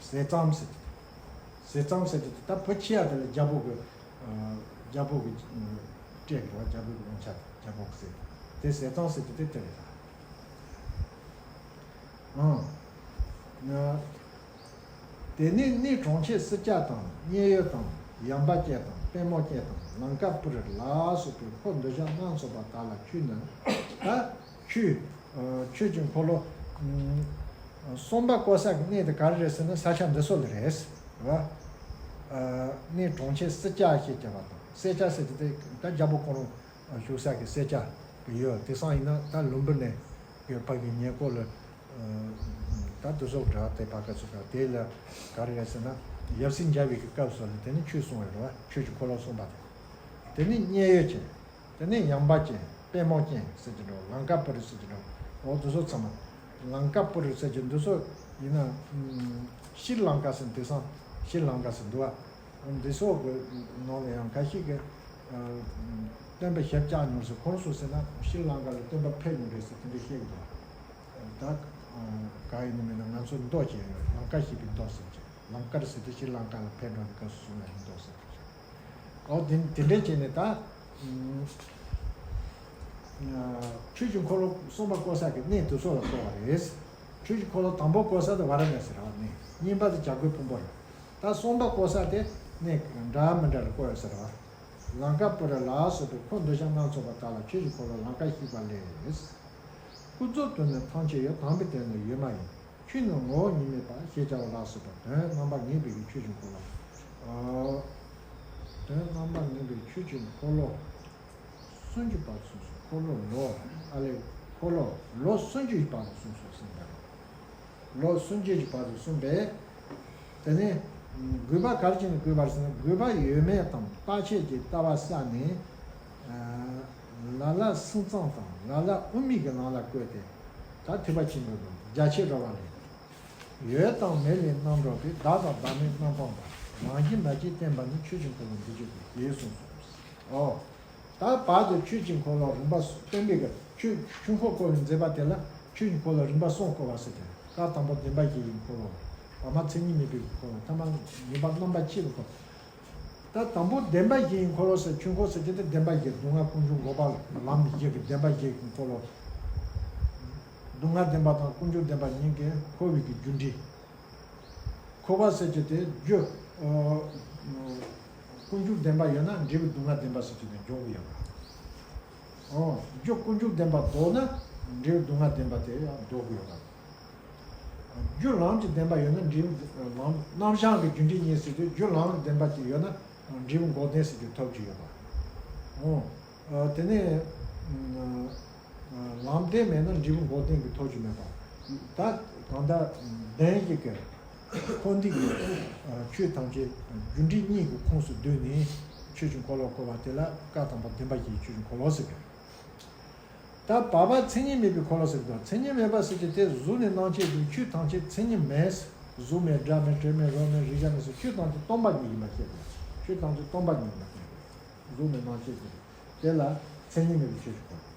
ཟས་གཙང་ཟེར་གྱི་དེ། ཟས་གཙང་ཟེར་གྱི་དེ་ད་བུ་ཆེ་ཡ་དེ་ལ་རྒྱལ་པོ་གི་རྒྱལ་པོ་གི་སྤྲད་གི་རྒྱལ་པོ་གི་དབང་ཆ་རྒྱལ་པོ་གི་སྲས་དེ་ཟས་གཙང་ཟེར་གྱི་དེ་དེ་རེད་ད། ཨང་། དེ་ནས་གནས་གྲོང་ཁྱེར་སྲིད་ཀྱ་དང་མཉན་ཡོད་དང་ཡངས་པ་ཅན་དང་པད་མོ་ཅན་དང་ལང་ཀ་པུ་རི་ལ་སོགས་པའི་འཁོར་འདུས་ཤིང་སྣ་ཚོགས་པ་དག་ལ་ཆོས་ནི། ད་ཆོས་ཆོས་ཀྱི་འཁོར་ལོ་གསུམ་པ་བསྐོར་ས་གི་གནས་དེ་ག་རེ་རེད་ཟེར་ན་ས་ཆ་འདི་ཚོ་ལ་རེད་བ། གནས་གྲོང་ཁྱེར་སྲིད་ཀྱ་ཞེས་བྱ་བ་དང་སྲིད་ཀྱ་ཟེར་གྱི་དེ་ད་རྒྱལ་པོ་ཁོང་རང་བཞུགས་ས་གི་སྲིད་ཀྱ་གི་ཡོད་དེང་སང་ཡིན་ན་ད་ལུམ་བི་ནི་གི་ཕ་གི་ཉེ་འཁོར་ལ། ད་དུ་སོགས་འདྲ་དེ་བར་སྐབས་སུ་དང་དེ་ལ་ག་རེ་ཡ་ཟེར་ན་ཡབ་སྲས་མཇལ་བའི་གི་སྐབས་སུ་ལ་དེ་ནི་ཆོས་གསུང་བའི་རེད་བ། ཆོས་ཀྱི་འཁོར་ལོ་གསུངས་པ་དེ། དེ་ནི་མཉན་ཡོད་ཅན། དེ་ནི་ཡངས་པ་ཅན་པད་མོ་ཅན་ཟེར་གྱི་འགྲོ། ལང་ཀ་པུ་རི་ཟེར་གྱི་འགྲོ། འོ་དུ་སོགས་ཚང་མ། ལང་ཀ་པུ་རི་ཟེར་གྱི་འདུ་སོགས་ཡིན་ན། ཤྲི་ལང་ཀ་ཟེར་དེང་སང་ཤྲི་ལང་ཀ་ཟེར་འདུག་བ། འདི་སོགས་ཀྱི་ནང་ལ་ཡང་ཁ་ཤས་ཀྱི་སྟོན་པ་ཞབས་བཅགས་མྱོང་ཟེར་ཁོང་ཚོ་ཟེར་ན་ཤྲི་ལང་ཀ་ལ་སྟོན་པ་ཕེབས་མྱོང་རེད་ཟེར་དེ་འདྲ་བཤད་ཀྱི་འདུག་ད་ག་ཡིན་ནི་མིན་ན་ང་ཚོ་མདོ་བྱས་ཡོད། ལང་ཀ་ཞེས་པའི་མདོ་ཟེར་གྱི། ལང་ཀར་ཟེར་དེ་ཤྲི་ལང་ཀ་ལ་ཕེབས་འགྲོ་བའི་སྐབས་སུ་གསུངས་པའི་མདོ་ཟེར་གྱི། ཨོ་དེ་དེ་འདྲའི་བྱས་ནས་ད། ཆོས་ཀྱི་འཁོར་ལོ་གསུམ་པ་བསྐོར་ས་གི་གནས་དེ་ཚོ་ལ་བསྐོར་བ་རེད། ཆོས་ཀྱི་འཁོར་ལོ་དང་པོ་བསྐོར་ས་དེ་ཝཱ་ར་ཎ་སི་རེད་བ། གནས་གཉིས་པ་དེ་བྱ་རྒོད་ཕུང་པོ་རེད། ད་གསུམ་པ་བསྐོར་ས་དེ་གནས་འདྲ་མི་འདྲ་ལ་བསྐོར་ཡོད་ས་རེད་བ། ལང་ཀ་པུ་རི་ལ་སོགས་པའི་འཁོར་འདུས་ཤིང་སྣ་ཚོགས་པ་དག་ལ་ཆོས་ཀྱི་འཁོར་ལོ་ལང་ཀ་ཞེས་པ་ལས། ཀུན་རྫོབ་ཏུ་ནི་ཐམས་ཅད་ཡོད། དམ་པའི་དོན་ནི་ཡོད་མ་ཡིན། ཆོས་ནི་ངོ་བོ་ཉིད་མེད་པ་ཞེས་བྱ་བ་ལ་སོགས་པ་དོན་རྣམ་པར་ངེས་པའི་ཆོས་ཀྱི་འཁོར་ལོ། དོན་རྣམ་པར་ངེས་པའི་ཆོས་ཀྱི་འཁོར་ལོ། སུམ་ཅུ་པ་གསུངས་སོ། འཁོར་ལོ་ལོ། ཨ་ལས། འཁོར་ལོ་ལོ་སུམ་ཅུའི་བར་དུ་གསུངས་སོ་ཟེར་འདུག་ལོ་སུམ་ཅུའི་བར་དུ་གསུངས་པས། དེ་ནས་དགོས་པ་ག་རེ་བྱས་ནས་དགོས་པ་རེད་ཟེར་ན་དགོས་པ་ཡོད་མེད་དང་རྟག་ཆད་ཀྱི་ལྟ་བ་བསལ་ནས། ལ་ལ་སེམས་ཙམ་དང་ལ་ལ་དབུ་མའི་གི་ལམ་ལ་བཀོད་དེ། ད་ཐེག་པ་ཆེན་པོའི་ལམ་རྒྱ་ཆེར་རོལ་པ་ལས། ཡོད་དང་མེད་ལས་རྣམ་གྲོལ་བའི་བདག་དང་བདག་མེད་རྣམ་སྤངས་པ། རང་བཞིན་མ་སྐྱེས་བསྟན་པ་ནི། ཆོས་ཀྱི་འཁོར་ལོ་འདི་བརྗོད་དེ། ཞེས་གསུངས་སོ། ཨོ། ད་བར་དུ་ཆོས་ཀྱི་འཁོར་ལོ་རིམ་པ་སྟོན་པའི་གི་ཆོས་ཆོས་འཁོར་བསྐོར་བའི་མཛད་པ་དེ་ལ་ཆོས་ཀྱི་འཁོར་ལོ་རིམ་པ་གསུམ་བསྐོར་བ་ཟེར་ཏེ། སྐབས་དང་པོ་བདེན་པ་བཞི་ཡི་འཁོར་ལོ། བར་མ་མཚན་ཉིད་མེད་པའི་འཁོར་ལོ། ཐ་མ་ངེས་པ་རྣམ་པ་ཕྱེ་བའི་འཁོར་ལོ། ད་དང་པོ་བདེན་པ་བཞི་ཡི་འཁོར་ལོ་ཟེར། ཆོས་འཁོར་ཟེར་གྱི་དེ་བདེན་པ་བཞི། སྡུག་བསྔལ་ཀུན་འབྱུང་འགོག་པ་ལམ་བཞི་གི་བདེན་པ་བཞི་ཡི་འཁོར་ལོ། སྡུག་བསྔལ་བདེན་པ་དང་ཀུན་འབྱུང་བདེན་པ་གཉིས་ཀྱི་འཁོར་བའི་གི་རྒྱུ་འབྲས། འཁོར་བ་ཟེར་གྱི་དེ་རྒྱུ། ཨ། ཀུན་འབྱུང་བདེན་པ་ཡོད་ན་འབྲས་བུ་སྡུག་བསྔལ་བདེན་པ་ཟེར་གྱི་དེ་འཇོག་གི་ཡོད་པ། ཨོ། རྒྱུ་ཀུན་འབྱུང་བདེན་པ་ལྡོག་ན་འབྲས་བུ་སྡུག་བསྔལ་བདེན་པ་དེ་ཡང་ལྡོག་གི་ཡོད་པ། རྒྱུ་ལམ་གྱི་བདེན་པ་ཡོད་ན་འབྲས་བུ་ལམ་རྣམ་གཞག་གི་རྒྱུ་འབྲས་གཉིས་ཟེར་དུས་རྒྱུ་ལམ་གྱི་བདེན་པ་གཅིག་ཡོད་ན་འབྲས་བུ་འགོག་བདེན་ཟེར་རྒྱུ་ཐོབ་ཀྱི་ཡོད་པ། ཨོ། དེ་ནས་ལམ་བདེན་མེད་ན་འབྲས་བུ་འགོག་བདེན་གྱི་ཐོབ་ཀྱི་མེད་པ། ད་གང་ལྟར་བདེན་བཞི་གི་འཁོར་འདས་ཀྱི་ཆོས་ཐམས་ཅད་རྒྱུ་འབྲས་གཉིས་ཀྱི་ཁོངས་སུ་བསྡུས་ནས་ཆོས་ཀྱི་འཁོར་ལོ་བསྐོར་བ་དེ་ལ་བཀའ་དང་པོ་བདེན་པ་བཞིའི་ཆོས་ཀྱི་འཁོར་ལོ་ཟེར་གི། ད་བར་པ་མཚན་ཉིད་མེད་པའི་འཁོར་ལོ་ཟེར་གི་འདུག་མཚན་ཉིད་མེད་པ་ཟེར་གྱི་དེ་གཟུགས་ནས་རྣམ་མཁྱེན་དུ་ཆོས་ཐམས་ཅད་མཚན་ཉིད་མེད། གཟུགས་མེད་སྒྲ་མེད་དྲི་མེད་རོ་མེད་རེག་བྱ་མེད་ཟེར་ཆོས་ཐམས་ཅད་སྟོང་པ་ཉིད་ཡིན་པ་ཤེས་དགོས། ཆོས་ཐམས་ཅད་སྟོང་པ་ཉིད་ཡིན་པ་ཤེས་དགོས། གཟུགས་མེད་རྣམ་མཁྱེན་དུ། དེ་ལ་མཚན་ཉིད་མེད་པའི་ཆོས་ཀྱི་འཁོར་ལོ།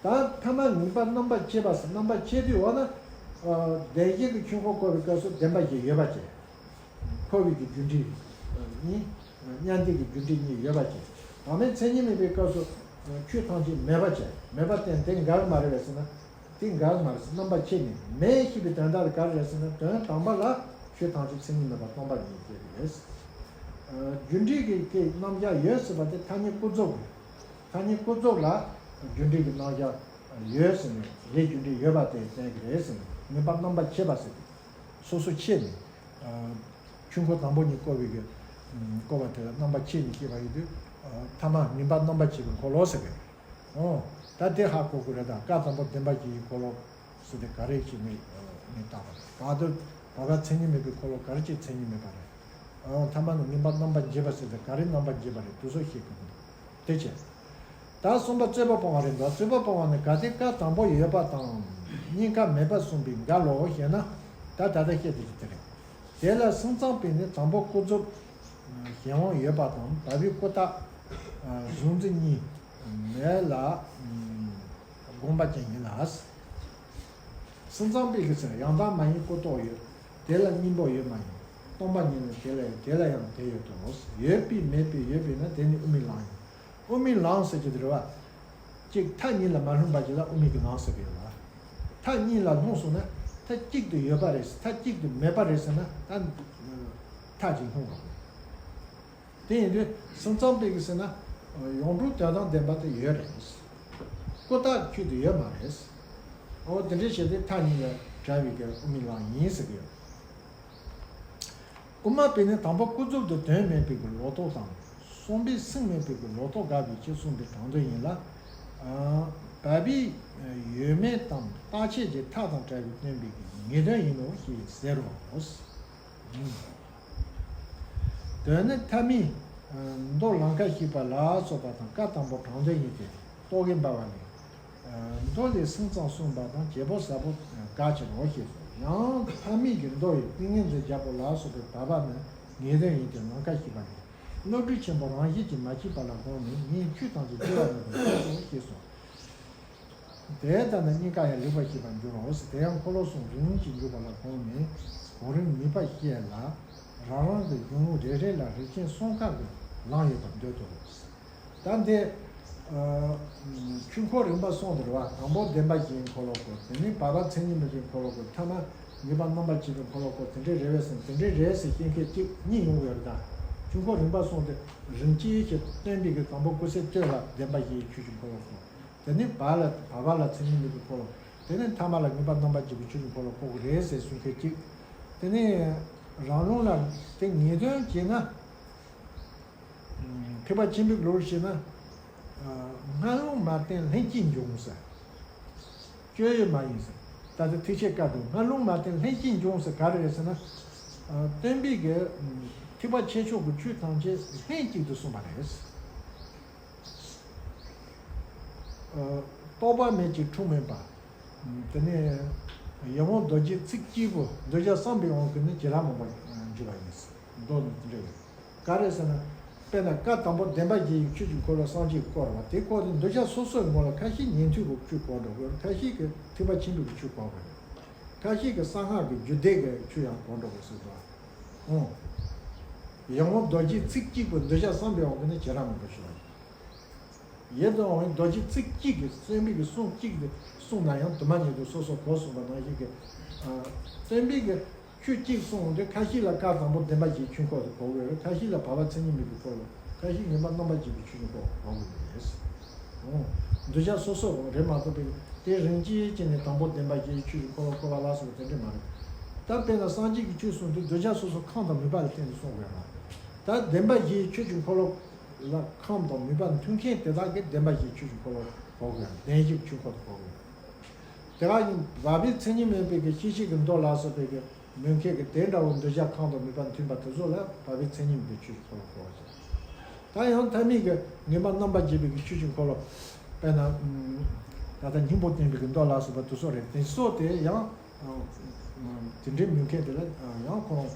ད་ཐ་མ་ངེས་པ་རྣམ་པར་ཕྱེ་བ་ཟེར། རྣམ་པར་ཕྱེ་དུས་འོ་ན། བདེན་བཞི་གི་ཆོས་འཁོར་བསྐོར་བའི་སྐབས་སུ་བདེན་པ་བཞི་ཡོད་པ་བྱས། འཁོར་བའི་གི་རྒྱུ་འབྲས་གཉིས། མཉམ་བདེན་གྱི་རྒྱུ་འབྲས་གཉིས་ཡོད་པ་བྱས། བར་མའི་མཚན་ཉིད་མེད་པའི་སྐབས་སུ་ཆོས་ཐམས་ཅད་མེད་པ་བྱས། མེད་པ་བསྟན་དེ་འགལ་མ་རེད་པས་ཟེར་ན། དེ་འགལ་མ་རེད་ཟེར། རྣམ་པར་ཕྱེ་ནས་མེད་ཞེས་པའི་དོན་དག་དེ་ག་རེ་རེད་ཟེར་ན། དོན་དམ་པ་ལ་ཆོས་ཐམས་ཅད་མཚན་ཉིད་མེད་པ་སྟོང་པ་ཉིད་ཅེས་རེད། རྒྱུ་འབྲས་ཀྱི་ཀྱི་རྣམ་གཞག་ཡོད་ཟེར་བ་དེ་ཐ་སྙད་ཀུན་རྫོབ་རེད། ཐ་སྙད་ཀུན་རྫོབ་ལ་རྒྱུ་འབྲས་ཀྱི་རྣམ་གཞག་ཡོད་ཟེར་ནས་ལས་རྒྱུ་འབྲས་ཡོད་པ་དེ་བསྟན་གྱི་རེད་ཟེར་ནས། ངེས་པ་རྣམ་པར་ཕྱེ་བ་ཟེར་ཏེ། སོ་སོ་ཕྱེ་ནས། ཆོས་འཁོར་དང་པོ་གཉིས་བསྐོར་བའི་གི། བསྐོར་བ་དེ་ལ་རྣམ་པར་ཕྱེ་ནས་བཤད་པ་ཡིན་དུས། ཐ་མ་ངེས་པ་རྣམ་པར་ཕྱེ་བའི་འཁོར་ལོ་ཟེར་གི། ཨོ། ད་དེ་ཧ་གོ་དགོས་རེད། ད་བཀའ་དང་པོ་བདེན་པ་བཞི་ཡི་འཁོར་ལོ་ཟེར་དེ་ག་རེ་ཞིག་ནས་ནས་བཏགས་པ་རེད། བར་དུ་བར་པ་མཚན་ཉིད་མེད་པའི་འཁོར་ལོ་ག་རེ་ཅིག་མཚན་ཉིད་མེད་པ་རེད། ཨོ། ཐ་མ་ནི་ངེས་པ་རྣམ་པར་འབྱེད་པ་ཟེར་དེ་ག་རེ་རྣམ་པར་འབྱེད་པ་རེད། དེ་ཚོ་ཤེས་དགོས་ཀྱི་འདུག་དེ་བྱས། ད་གསུམ་པ་རྩོད་པ་སྤོང་བ་རེད་འདུག་རྩོད་པ་སྤོང་བ་ནི་གལ་ཏེ་བཀའ་དང་པོ་ཡོད་པ་དང་ སྙིང་ག་མེད་པར་གསུངས་པའི་འགའ་ལོ་ཞེ་ན། ད་ད་ལྟ་བཤད་དེ་ཅི་དེ་རེད། དེ་ལ་སེམས་ཙམ་པས་ནི་དང་པོ་ཀུན་རྫོབ་གཞན་དབང་ཡོད་པ་དང་། བར་པའི་ཀུན་བཏགས་གཟུང་འཛིན་གཉིས་མེད་ལ་དགོངས་པ་ཅན་ཡིན་ལ། སེམས་ཙམ་པའི་གི་ཚེ་ཡང་དག་མ་ཡིན་ཀུན་རྟོག་ཡོད། དེ་ལ་གཉིས་པོ་ཡོད་མ་ཡིན། སྟོང་པ་ཉིད་ནི་དེ་ལ་ཡོད། དེ་ལ་ཡང་དེ་ཡོད་དོ། ཡོད་པའི་མེད་པའི་ཡོད་པས་ན་དེ་ནི་དབུ་མའི་ལམ་ཡིན། དབུ་མའི་ལམ་ཟེར་གྱི་དེ་རེད་བ། གཅིག་མཐའ་གཉིས་ལ་མ་ལྷུང་བ་ཅིག་ལ་དབུ་མའི་གི་ལམ་ཟེར་གྱི་ཡོད་ལ། མཐའ་གཉིས་ལ་ལྷུང་སོང་ན་མཐའ་གཅིག་ཏུ་ཡོད་པ་རེད། མཐའ་གཅིག་ཏུ་མེད་པ་རེད་ཟེར་ན་ད་མཐའ་གཅིག་ལྷུང་བ་རེད། དེ་ཡིན་དུས་སེམས་ཙམ་པའི་གི་ཟེར་ན། ཡོངས་གྲུབ་དོན་དམ་བདེན་པ་དེ་ཡོད་རེད། ཀུན་བཏགས་ཁྱོད་དུ་ཡོད་མ་རེད། འོ་དེ་འདྲའི་བྱས་ཏེ་མཐའ་གཉིས་ལ་བྲལ་བའི་གི་དབུ་མའི་ལམ་ཡིན་ཟེར་གི་ཡོད། དབུ་མ་པས་ནི་དང་པོ་ཀུན་རྫོབ་ཏུ་དོན་མེད་པའི་གི་ལོག་རྟོག་དང་། གསུམ་པས་སེམས་མེད་པའི་གི་ལོག་རྟོག་དགག་པའི་ཕྱིར་གསུངས་པའི་དྲང་དོན་ཡིན་ལ། བར་པའི་ཡོད་མེད་དམ་རྟག་ཆད་ཀྱི་མཐའ་དང་བྲལ་བའི་སྟོན་པའི་གི་ངེས་དོན་ཡིན་ནོ་ཞེས་ཟེར་རོ། དོན་ནི་མཐའ་མིའི་མདོ་ལམ་ཁ་ཤེས་པ་ལ་སོགས་པ་དང་བཀའ་དང་པོ་དྲང་དོན་ཡིན་ཏེ། རྟོག་གེ་འབར་བ་ནི། མདོ་ལས་སེམས་ཙམ་གསུངས་པ་དང་བྱེད་པོ་ཟབ་པོ་དགག་ཕྱིར་རོ་ཞེས་སོ། ཡང་མཐའ་མིའི་གི་མདོ་ཡི་ཏིང་ངེ་འཛིན་རྒྱལ་པོ་ལ་སོགས་པའི་བར་པ་ནི་ངེས་དོན་ཡིན་ཏེ། ལམ་ཁ་ཤེས་པ་ནི། བློ་གྲོས་ཆེན་པོ་རང་བཞིན་གྱིས་མ་སྐྱེས་པ་ལ་དགོངས་ནས་ངས་ཆོས་ཐམས་ཅད་སྐྱེ་བ་མེད་པར་ཤེས་སོ་ཞེས་སོ། དེ་ལྟ་ན་གཉིས་ཀ་ཡང་ལེགས་པར་ཤེས་པར་འགྱུར་རོ། དེ་ཡང་འཁོར་ལོ་གསུམ་རིམ་གྱིས་འཇུག་པ་ལ་དགོངས་ནས་གོ་རིམ་ངེས་པར་བཤད་ལ། རང་རང་གི་གཞུང་ལུགས་རེ་རེ་ལ་རིགས་ཅན་གསུམ་ཀ་གི་ལམ་ཡོད་པར་འདོད་དོ། ད་འདི་ཆོས་འཁོར་རིམ་པ་གསུམ་དེ་རེད་བ། དང་པོ་བདེན་པ་བཞིའི་འཁོར་ལོ་བསྐོར། དེ་ནས་བར་པ་མཚན་ཉིད་མེད་པའི་འཁོར་ལོ་བསྐོར། ཐ་མ་ངེས་པ་རྣམ་པར་འབྱེད་པའི་འཁོར་ལོ་བསྐོར། དེ་འདྲའི་རེད་བས་ཟེར། དེ་འདྲའི་རེད་ཟེར་བཤད་མཁན་གཅིག་གཉིས་ཡོང་གི་ཡོད་རེད། ད་ཆོས་འཁོར་རིམ་པ་གསུམ་དེ་རིམ་གྱིས་ཞེས་སྟོན་པའི་གི་དང་པོ་ཀུན་གསལ་སྟོད་ལ་བདེན་པ་བཞིའི་ཆོས་ཀྱི་འཁོར་ལོ་བསྐོར། དེ་ནས་བར་ལ་བར་པ་ལ་མཚན་ཉིད་མེད་པའི་འཁོར་ལོ། དེ་ནས་ཐ་མ་ལ་ངེས་པ་རྣམ་པར་འབྱེད་པའི་ཆོས་ཀྱི་འཁོར་ལོ་བསྐོར་གི་རེད་ཟེར་གསུང་མཁན་གཅིག་དེ་ནས་རང་ལུགས་ལ་དེ་ངེས་དོན་བྱས་ན། ཐེག་པ་ཆེན་པོའི་ལུགས་བྱས་ན། སྔ་རླུང་མ་བསྟེན་ལྷན་སྐྱེས་འབྱུང་ཟེར། སྤྱོད་ཡུལ་མ་ཡིན་ཟེར། ད་ལྟ་ཐེག་ཆེན་བཀའ་འདུག་སྔ་རླུང་མ་བསྟེན་ལྷན་སྐྱེས་འབྱུང་ཟེར་ག་རེ་རེད་ཟེར་ན། སྟོན་པའི་གི་ཐེག་པ་ཆེ་མཆོག་གི་ཆོས་ཐམས་ཅད་ལྷན་ཅིག་ཏུ་གསུངས་པ་རེད། རྟོག་པ་མེད་ཅིང་འཁྲུལ་མེད་པ། དེ་ནས་ཡིད་འོང་རྡོ་རྗེ་ཚིག་གཅིག་པུ་འདོད་ཆགས་བསམ་པའི་དབང་གིས་ནི་བྱེ་བྲག་མུན་པར་འགྱུར་བ་ཡིན། མདོ་ནི་དེ་འདྲ་ཡོད། ག་རེ་ཟེར་ན། དཔེར་ན་བཀའ་དང་པོ་བདེན་པ་བཞིའི་ཆོས་ཀྱི་འཁོར་ལོ་སངས་རྒྱས་ཀྱིས་བསྐོར་བ་དེ་བསྐོར་ཏེ་འདོད་ཆགས་སོ་སོའི་ངོ་ལ་ཁ་ཤས་ཉན་ཐོས་ཀྱི་ཆོས་གོ་འགྲོ་དགོས། ཁ་ཤས་ཀྱིས་ཐེག་པ་ཆེན་པོའི་ཆོས་གོ་དགོས། ཁ་ཤས་ཀྱིས་གསང་སྔགས་ཀྱི་རྒྱུད་སྡེ་གི་ཆོས་ཡང་གོ་འགྲོ་དགོས་ཟེར་འདུག་ཨང་། ཡིད་འོང་རྡོ་རྗེ་ཚིག་གཅིག་པུ་འདོད་ཆགས་བསམ་པའི་དབང་གིས་ནི་བྱེ་བྲག་མུན་པར་འགྱུར་བ་ཡིན། ཡིད་དུ་འོང་བའི་རྡོ་རྗེ་ཚིག་གཅིག་གིས་སྟོན་པའི་གི་གསུང་གཅིག་དེ་གསུངས་ན་ཡང་དུ་མ་ཉིད་དུ་སོ་སོ་གོ་གསུངས་པ་ནང་བཞིན་གྱི། སྟོན་པའི་གི་ཆོས་གཅིག་གསུངས་དུས་ཁ་ཤས་ལ་བཀའ་དང་པོ་བདེན་པ་བཞིའི་ཆོས་འཁོར་དུ་གོ་དགོས་རེད། ཁ་ཤས་ལ་བར་པ་མཚན་ཉིད་མེད་པའི་འཁོར་ལོ། ཁ་ཤས་ངེས་པ་རྣམ་པར་འབྱེད་པའི་ཆོས་ཀྱི་འཁོར་གོ་དགོས་རེད། འདོད་ཆགས་སོ་སོ་རེད་མ་གཏོགས་པའི་དེ་རིམ་གྱིས་བྱས་ནས་དང་པོ་བདེན་པ་བཞིའི་ཆོས་ཀྱི་འཁོར་ལོ་བསྐོར་བ་ལ་སོགས་པ་དེ་འདྲ་མ་རེད། ད་དཔེར་ན་སངས་རྒྱས་ཀྱི་ཆོས་གསུངས་དུས་འདོད་ཆགས་སོ་སོ་ཁམས་དང་མོས་པ་ལ་བརྟེན་ནས་གསུངས་དགོས་རེད། ད་བདེན་པ་བཞིའི་ཆོས་ཀྱི་འཁོར་ལོ་ལ་ཁམས་དང་མོས་པ་མཐུན་མཁན་དེ་དག་གིས་བདེན་པ་བཞིའི་ཆོས་ཀྱི་འཁོར་ལོ་གོ་དགོས། བདེན་བཞིའི་ཆོས་འཁོར་དུ་གོ་དགོས། དེ་ག་ཡིན་བར་པའི་མཚན་ཉིད་མེད་པའི་གི་ཤེས་བྱའི་གི་མདོ་ལ་སོགས་པའི་གི་མོས་མཁན་གི་དེ་འདྲ་བོ་འདོད་ཆགས་ཁམས་དང་མོས་པ་མཐུན་པ་དེ་ཚོ་ལ་བར་པའི་མཚན་ཉིད་མེད་པའི་ཆོས་ཀྱི་འཁོར་ལོ་གོ་བ་ཞིག་ད་ཡང་མཐའ་མའི་གི་ངེས་པ་རྣམ་པར་འབྱེད་པའི་གི་ཆོས་ཀྱི་འཁོར་ལོ། དཔེར་ན། ད་ལྟ་སྙིང་པོ་བསྟན་པའི་གི་མདོ་ལ་སོགས་པ་དེ་ཚོ་རེད། དེ་ཚོ་དེ་ཡང་། དེ་འདྲའི་མོས་མཁན་དེ་ལ་ཡང་ཁོ་རང་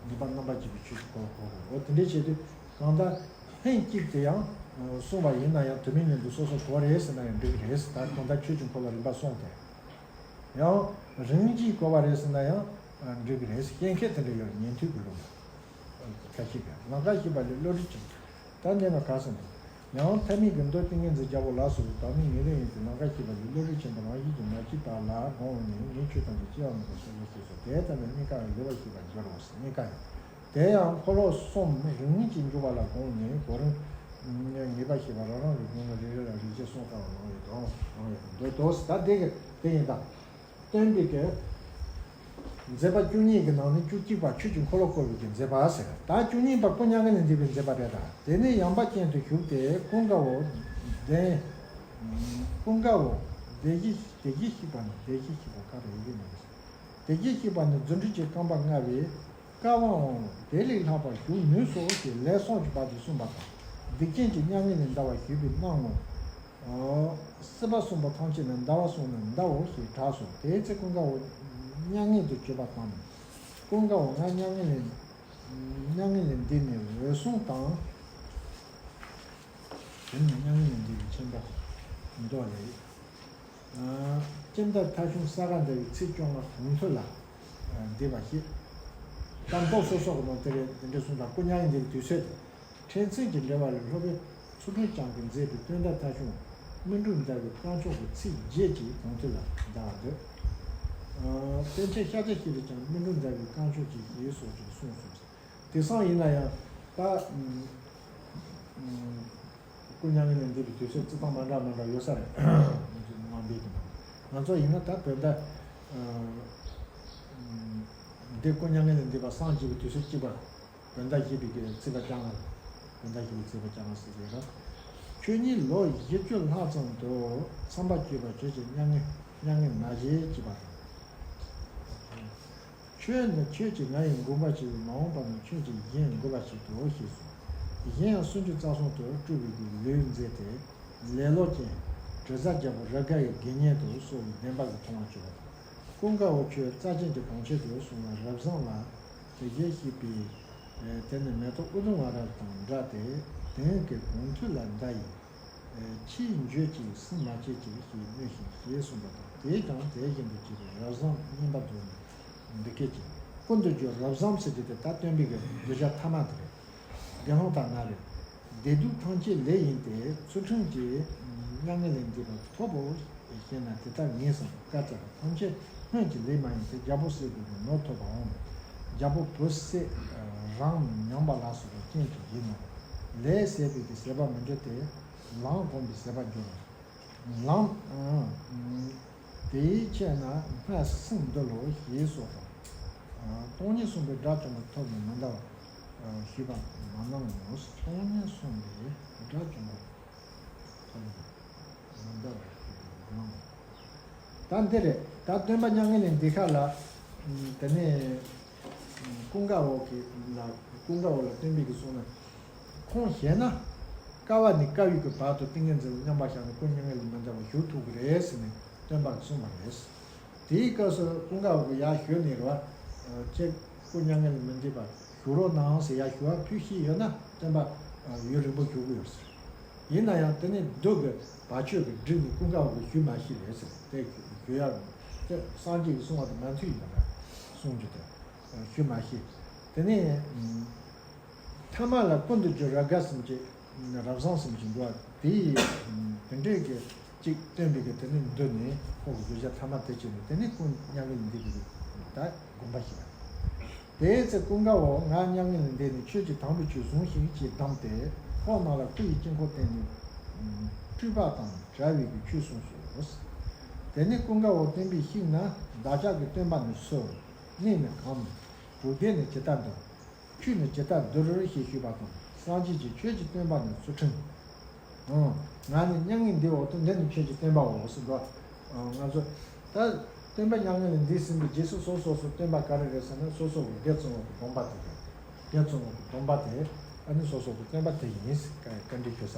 ངེས་པ་རྣམ་པར་འབྱེད་པའི་ཆོས་ཀྱི་འཁོར་ལོ་གོ་དགོས། འོ་དེ་འདྲའི་བྱས་དུས་གང་ལྟར་ལྷན་ཅིག་ཏུ་ཡང་གསུངས་པ་ཡིན་ན་ཡང་དུ་མའི་ཉིད་དུ་སོ་སོ་གོ་རེད་ཟེར་ན་ཡང་འགྲིག་རེད། ད་གང་ལྟར་ཆོས་ཀྱི་འཁོར་ལོ་རིམ་པ་གསུམ་དེ་ཡང་རིམ་གྱིས་གོ་བ་རེད་ཟེར་ན་ཡང་འགྲིག་རེད། བཤད་མཁན་དེ་འདྲ་ཡོད་རེད། ཉན་ཐོས་ཀྱི་ལུགས་ལ། ཁ་ཤས་ཀྱིས་ལམ་ཁ་ཤེས་པ་ལས་བློ་གྲོས་ཆེན་པོ། ད་གནས་པ་ག་ཟེར་ན། ཡང་མཐའ་མིའི་གི་མདོ་ཏིང་ངེ་འཛིན་རྒྱལ་པོ་ལ་སོགས་པའི་བདག་མེད་ངེས་ལེགས་ཡིན་ཏེ། ལམ་ཁ་ཤེས་པ་ལས་བློ་གྲོས་ཆེན་པོ་རང་བཞིན་གྱིས་མ་སྐྱེས་པ་ལ་དགོངས་ནས་ངས་ཆོས་ཐམས་ཅད་སྐྱེ་བ་མེད་པར་ཤེས་སོ་ཞེས་སོ། དེ་ལྟ་ན་གཉིས་ཀ་ཡང་ལེགས་པར་ཤེས་པར་འགྱུར་རོ་ཟེར། གཉིས་ཀ་ཡང་། དེ་ཡང་འཁོར་ལོ་གསུམ་རིམ་གྱིས་འཇུག་པ་ལ་དགོངས་ནས་གོ་རིམ་ངེས་པར་ཤེས་པ་རང་རང་གི་གཞུང་ལུགས་རེ་རེ་ལ་རིགས་ཅན་གསུམ་ཀ་ལ་ལམ་ཡོད་དོ། ལམ་ཡོད་དོ། ད་དེ་གི་དེ་ཡིན་ད། སྟོན་པའི་གི་མཛད་པ་བཅུ་གཉིས་ཀྱི་ནང་ནས་བཅུ་གཅིག་པ་ཆོས་ཀྱི་འཁོར་ལོ་བསྐོར་བའི་གི་མཛད་པ་ཟེར། ད་བཅུ་གཉིས་པ་སྐུ་མྱ་ངན་ལས་འདས་པའི་མཛད་པ་རེད། ད་དེ་ནས་ཡངས་པ་ཅན་དུ་བཞུགས་ཏེ་ཀུན་དགའ་བོ་བདེ། ཀུན་དགའ་བོ་བདེ་གཤེགས། བདེ་གཤེགས་ཤིག་པ་ནི། བདེ་གཤེགས་ཤིག་པ་ག་རེ་ཡི་གེ་མིན། བདེ་གཤེགས་ཤིག་པ་ནི་རྫུ་འཕྲུལ་གྱི་རྐང་པ་མངའ་བའི་བཀའ་དབང་འོང་དེ་ལས་ལྷག་པར་བཞུགས་ནུས་སོ་ཞེས་ལེགས་གསུངས་ཀྱི་བར་དུ་གསུངས་པ་དང་། སྡིག་ཅན་གྱི་མྱ་ངན་ལས་འདའ་བར་ཞུས་པའི་གནང་ངོ་། སྲིད་པ་གསུམ་པོ་ཐམས་ཅད་ནི་འདའ་བར་གསུངས་ནས་འདའོ་ཞེས་གྲགས་སོ། དེའི་ཚེ་ཀུན་དགའ་བོ་མྱ་ངན་དུ་གྱུར་པ་དང་། ཀུན་དགའ་བོ་ང་མྱ་ངན་ལས་མྱ་ངན་ལས་འདས་ནས་འོད་སྲུང་དང་། དེ་ནི་མྱ་ངན་ལས་འདས་པའི་ཆེན་པོ་མདོ་ལས། ཨ། ཅི་འདྲ་ཐ་ཆུང་ས་ག་ཟླ་བའི་ཚེས་བཅོ་ལྔ་དགོང་ཐོག་ལ། ཨ། འདས་པ་ཞེས། ད་མདོ་སོ་སོ་གི་ནང་དེ་རེད། འདི་འདྲ་གསུངས་དང་། སྐུ་མྱ་ངན་འདས་པའི་དུས་ཚོད་དེ། ཕྲན་ཚེགས་ཀྱི་འགྲེལ་པ་ལས། སློབ་དཔོན་ཚུལ་ཁྲིམས་བྱང་གིས་མཛད་པའི་དོན་དག་ཐ་ཆུང་སྨིན་དྲུག་ཟླ་བའི་དཀར་ཕྱོགས་ཀྱི་ཚེས་བརྒྱད་ཀྱི་དགོང་ཐོག་ལ་འདའ་བར་འདོད། ཨ། པཎ་ཆེན་ཤཱཀྱ་ཤྲཱི་ཀྱང་སྨིན་དྲུག་ཟླ་བའི་དཀར་ཕྱོགས་ཀྱི་ཞེས་སོགས་ཀྱིས་གསུངས་སོ། དེང་སང་ཡིན་ན་ཡང་ད། ཨུམ། ཨུམ། སྐུ་མྱ་ངན་ལས་འདས་པའི་དུས་ཚོད་བརྩི་སྟངས་མ་འདྲ་མ་འདྲ་ཡོད་ས་རེད། ང་ཚོ་དམའ་འབེབས་ཀྱི་ནང་། ང་ཚོ་ཡིན་ན་ད་བོད་ཟླ། ཨ། ཨུམ། འདི་སྐུ་མྱ་ངན་ལས་འདས་པ་སངས་རྒྱས་པའི་དུས་ཚོད་གཅིག་པ། བོད་ཟླ་བཞི་པའི་གི་ཚེས་པ་བཅོ་ལྔ། བོད་ཟླ་བཞི་པའི་ཚེས་པ་བཅོ་ལྔ་ཟེར་གྱི་རེད། ཁྱོད་ཉིད་ལོ་བཞི་བཅུ་ལྷག་ཙམ་དུ་མཚམས་པ་གཅོད་པར་བྱེད་ཅིང་མྱ་ངན་མྱ་ངན་མ་བྱེད་ཅེས་པ་དང་། ཁྱོད་ནི་ཁྱོད་ཀྱིས་ང་ཡི་མགོན་པར་བྱས་པས། མ་འོངས་པ་ན་ཁྱོད་ཀྱིས་གཞན་མགོན་པར་བྱེད་དོ་ཞེས་གསུངས། གཞན་ཡང་སུམ་ཅུ་རྩ་གསུམ་དུ་སྤྲུལ་པའི་གི་ལུས་མཛད་དེ། ལེ་ལོ་ཅན། དྲི་ཟ་རྒྱལ་པོ་རཱ་ག་ཡི་དགེ་བསྙེན་དུ་གསོལ་བའི་བདེན་པ་གིས་མཐོང་བར་གྱུར་པ་དང་། ཀུན་དགའ་བོ་ཁྱོད་རྩ་ཅན་གྱི་གྲོང་ཁྱེར་དུ་སོང་བ་རབ་བཟང་ལ་དེ་བཞིན་གཤེགས་པས། དེ་ནི་མེ་ཏོག་ཨུ་དུམ་ཝ་ར་དང་འདྲ་སྟེ། དེང་གི་དགོང་ཐུན་ལ་འདའ་ཡིས། ཕྱིས་འགྱོད་ཅིག་སུན་མ་བྱེད་ཅིག་ཞེས་སྨྲོས་ཤིག་ཞེས་གསུངས་པ་དང་། དེས་ཀྱང་དེ་བཞིན་དུ་བྱས་པས་རབ་བཟང་སྙེམས་པར་མཛོད་ནས་འདི་སྐད་ཅེས། ཀུན་ཏུ་རྒྱུ་རབ་བཟང་ཟེར་གྱི་དེ་ད་སྟོན་པའི་གི་གདུལ་བྱ་ཐ་མ་དེ་རེད། དགེ་སློང་དག་ན་རེ། བདེ་སྡུག་ཐམས་ཅད་ལས་ཡིན་ཏེ། ཚུལ་ཁྲིམས་ཀྱིས་མྱ་ངན་ལས་འདས་པ་ཐོབ་བོ་ཞེ་ན། དེ་ལྟར་ངེས་སམ། བཀའ་སྩལ་པ། ཐམས་ཅད་སྔོན་གྱི་ལས་མ་ཡིན་ཏེ། རྒྱལ་པོ་སྲས་ཀྱི་ནོར་ཐོབ་པའམ། རྒྱལ་པོ་བུ་སྲས་རང་ཉམས་པ་ལ་སོགས་པའི་རྐྱེན་གྱིས་ཡིན་ནོ། ལས་ཟད་པའི་གི་ཟད་པར་མི་འགྱུར་ཏེ། ལམ་གོམས་པའི་ཟད་པར་འགྱུར་རོ། ལམ། དེའི་ཕྱིར་ན་སྔར་སེམས་འདུལ་ལོ་ཞེས་སོགས་དང་། སྟོང་ཉིད་གསུངས་པའི་དགྲ་བཅོམ་པ་ཐོབ་ནས་མི་འདའ་བར་ཞུས་པ་མ་གནང་ངོ་། སྟོང་ཉིད་གསུངས་པའི་དགྲ་བཅོམ་པ་ཐོབ་ནས་མི་འདའ་བར་ཞུས་པ་མ་གནང་ངོ་། ད་འདི་རེད། ད་སྟོན་པ་མྱ་ངན་ལས་འདས་ཁ་ལ། དེ་ནས། ཀུན་དགའ་བོ་གི་ལ། ཀུན་དགའ་བོ་ལ་སྟོན་པས་ཀྱིས་གསུངས་ན། ཁོང་ཞེ་ན། དཀའ་བ་ནས་དཀའ་བའི་གི་བར་དུ་ཏིང་ངེ་འཛིན་མཉམ་པར་བཞག་ནས་སྐུ་མྱ་ངན་ལས་མི་འདའ་བར་བཞུགས་ཐུབ་ཀྱི་རེད་ཟེར་ནས་སྟོན་པ་གིས་གསུངས་པ་རེད། དེའི་སྐབས་སུ་ཀུན་དགའ་བོ་གིས་ཡར་ཞུས་ནས་རེད་བ། ཁྱེད་སྐུ་མྱ་ངན་ལས་མི་འདའ་བར་བཞུགས་རོགས་གནང་ཟེར་ཡར་ཞུ་བ་ཕུལ་ཤེས་ཡོད་ན་སྟོན་པ་ཡུན་རིང་པོ་བཞུགས་ཀྱི་ཡོད་ཟེར། ཡིན་ན་ཡང་དེ་ནས་བདུད་ཀྱི་བར་ཆད་ཀྱིས་བསྒྲིབས་ནས་ཀུན་དགའ་བོ་གིས་ཞུ་མ་ཤེས་རེད་ཟེར། དེ་ཞུ་ཡག་དེ་སངས་རྒྱས་ཀྱིས་གསུངས་པ་དང་མ་མཐུན་ཡིན་པ་འདྲ་གསུང་རྒྱུ་དེ་ཞུ་མ་ཤེས། དེ་ནས་ཐ་མ་ལ་ཀུན་ཏུ་རྒྱུ་རཱ་ག་ཟེར་མཁན་ཅིག་རབ་བཟང་ཟེར་མཁན་ཅིག་འདུག་པ། དེ་ཡིས་དེ་འདྲས་ཀྱི་ཅིག་སྟོན་པའི་གི་དེ་ནས་འདུལ་ནས་ཁོ་གི་གདུལ་བྱ་ཐ་མ་དེ་བྱས་ནས་དེ་ནས་ཀུན་མྱ་ངན་ལས་འདས་པའི་གི་ད་དགོངས་པ་ཞིག་ཡང་། དེའི་ཚེ་ཀུན་དགའ་བོ་ང་མྱ་ངན་ལས་འདས་ནས་ཁྱོད་ཀྱིས་དམ་པའི་ཆོས་ཟུང་ཞིག་ཅེས་གདམས་ཏེ། ཁོག་ནང་ལ་སྐུ་ཡི་དཀྱིལ་འཁོར་བསྟན་ནས་སྤྲུལ་པ་དང་བྲལ་བའི་གི་ཆོས་གསུངས་སོ། དེ་ནས་ཀུན་དགའ་བོ་སྟོན་པའི་ཤུལ་ན་བདག་ཅག་གི་སྟོན་པ་ནི་སུ། གནས་ནི་གང་ན། དྲུག་སྡེ་ནི་ཇི་ལྟར་འདུལ། ཆོས་ནི་ཇི་ལྟར་བསྡུ་རུ་ཞེས་ཞུས་པ་དང་། སངས་རྒྱས་ཀྱིས་ཁྱོད་ཀྱི་སྟོན་པ་ནི་ཚུལ་ཁྲིམས། ཨང་། ང་ནི་མྱ་ངན་འདས་འོག་ཏུ་འདི་ནི་ཁྱོད་ཀྱི་སྟོན་པའོ་ཟེར་འདུག་ཨང་། ང་ཚོ་ད་སྟོན་པ་མྱ་ངན་ལས་འདས་ཟིན་པའི་རྗེས་སུ་སོ་སོ་སོ་སྟོན་པ་ག་རེ་རེད་ཟེར་ན་སོ་སོ་གི་དགེ་ཚུལ་སློང་གི་སྡོམ་པ་དེ་རེད། དགེ་ཚུལ་སློང་གི་སྡོམ་པ་དེ་ཨ་ནི་སོ་སོ་གི་སྟོན་པ་དེ་ཡིན་ཟེར་བཀའ་བཀའ་འདྲི་ཞུ་ས།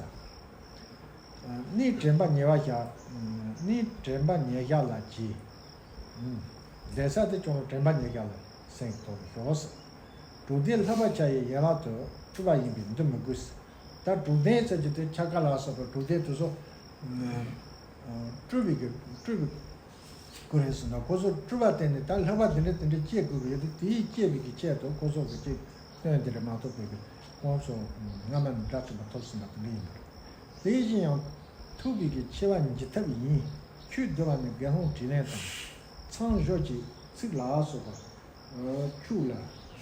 ནི་དྲན་པ་ཉེ་བ་བཞག་ནི་དྲན་པ་ཉེ་བཞག་ལ་གྱིས། ལས་ས་དེ་ཀྱང་དྲན་པ་ཉེ་བཞག་ལ་སེམས་ཐོག་ཏུ་ཞོག་ཟེར། དྲུག་སྡེ་ལྷག་པར་བྱ་ཡི་ཡན་ལག་ཏུ། སྤྲུལ་པ་ཡིན་པས་འདི་མི་དགོས་ཟེར། ད་དྲུག་སྡེ་ཟེར་རྒྱུ་དེ་འཆར་ཀ་ལ་སོགས་པ་དྲུག་སྡེ་དེ་ཚོ། སྤྲུལ་པའི་གི་སྤྲུལ་པའི་སྐུ་རེད་ཟེར་ན་ཁོ་ཚོ་སྤྲུལ་པ་བསྟན་ནས་ད་ལྷག་པ་དེ་འདྲ་དེ་འདྲ་སྐྱེ་དགོས་ཀྱི་ཡོད་དེ་དེའི་སྐྱེ་བའི་གི་ཆེད་དུ་ཁོ་ཚོ་གི་ཅིག་སྟོན་དེ་འདྲ་མ་ཐོབ་པའི་གི་དབང་ཚོ་སྔ་མ་ནས་དགྲ་བཅོམ་པ་ཐོབ་ཟིན་པ་དེ་འདྲ་ཡིན་པ་རེད། དེ་བཞིན་ཡང་ཐུབ་པའི་གི་ཆེ་བ་འཇི་ཐབས་ཡིན། ཆོས་འདུལ་བ་ནི་དགེ་སློང་དྲིས་ལན་དང་། མཚམས་སྦྱོར་གྱི་ཚིག་ལ་སོགས་པ། ཆོས་ལ་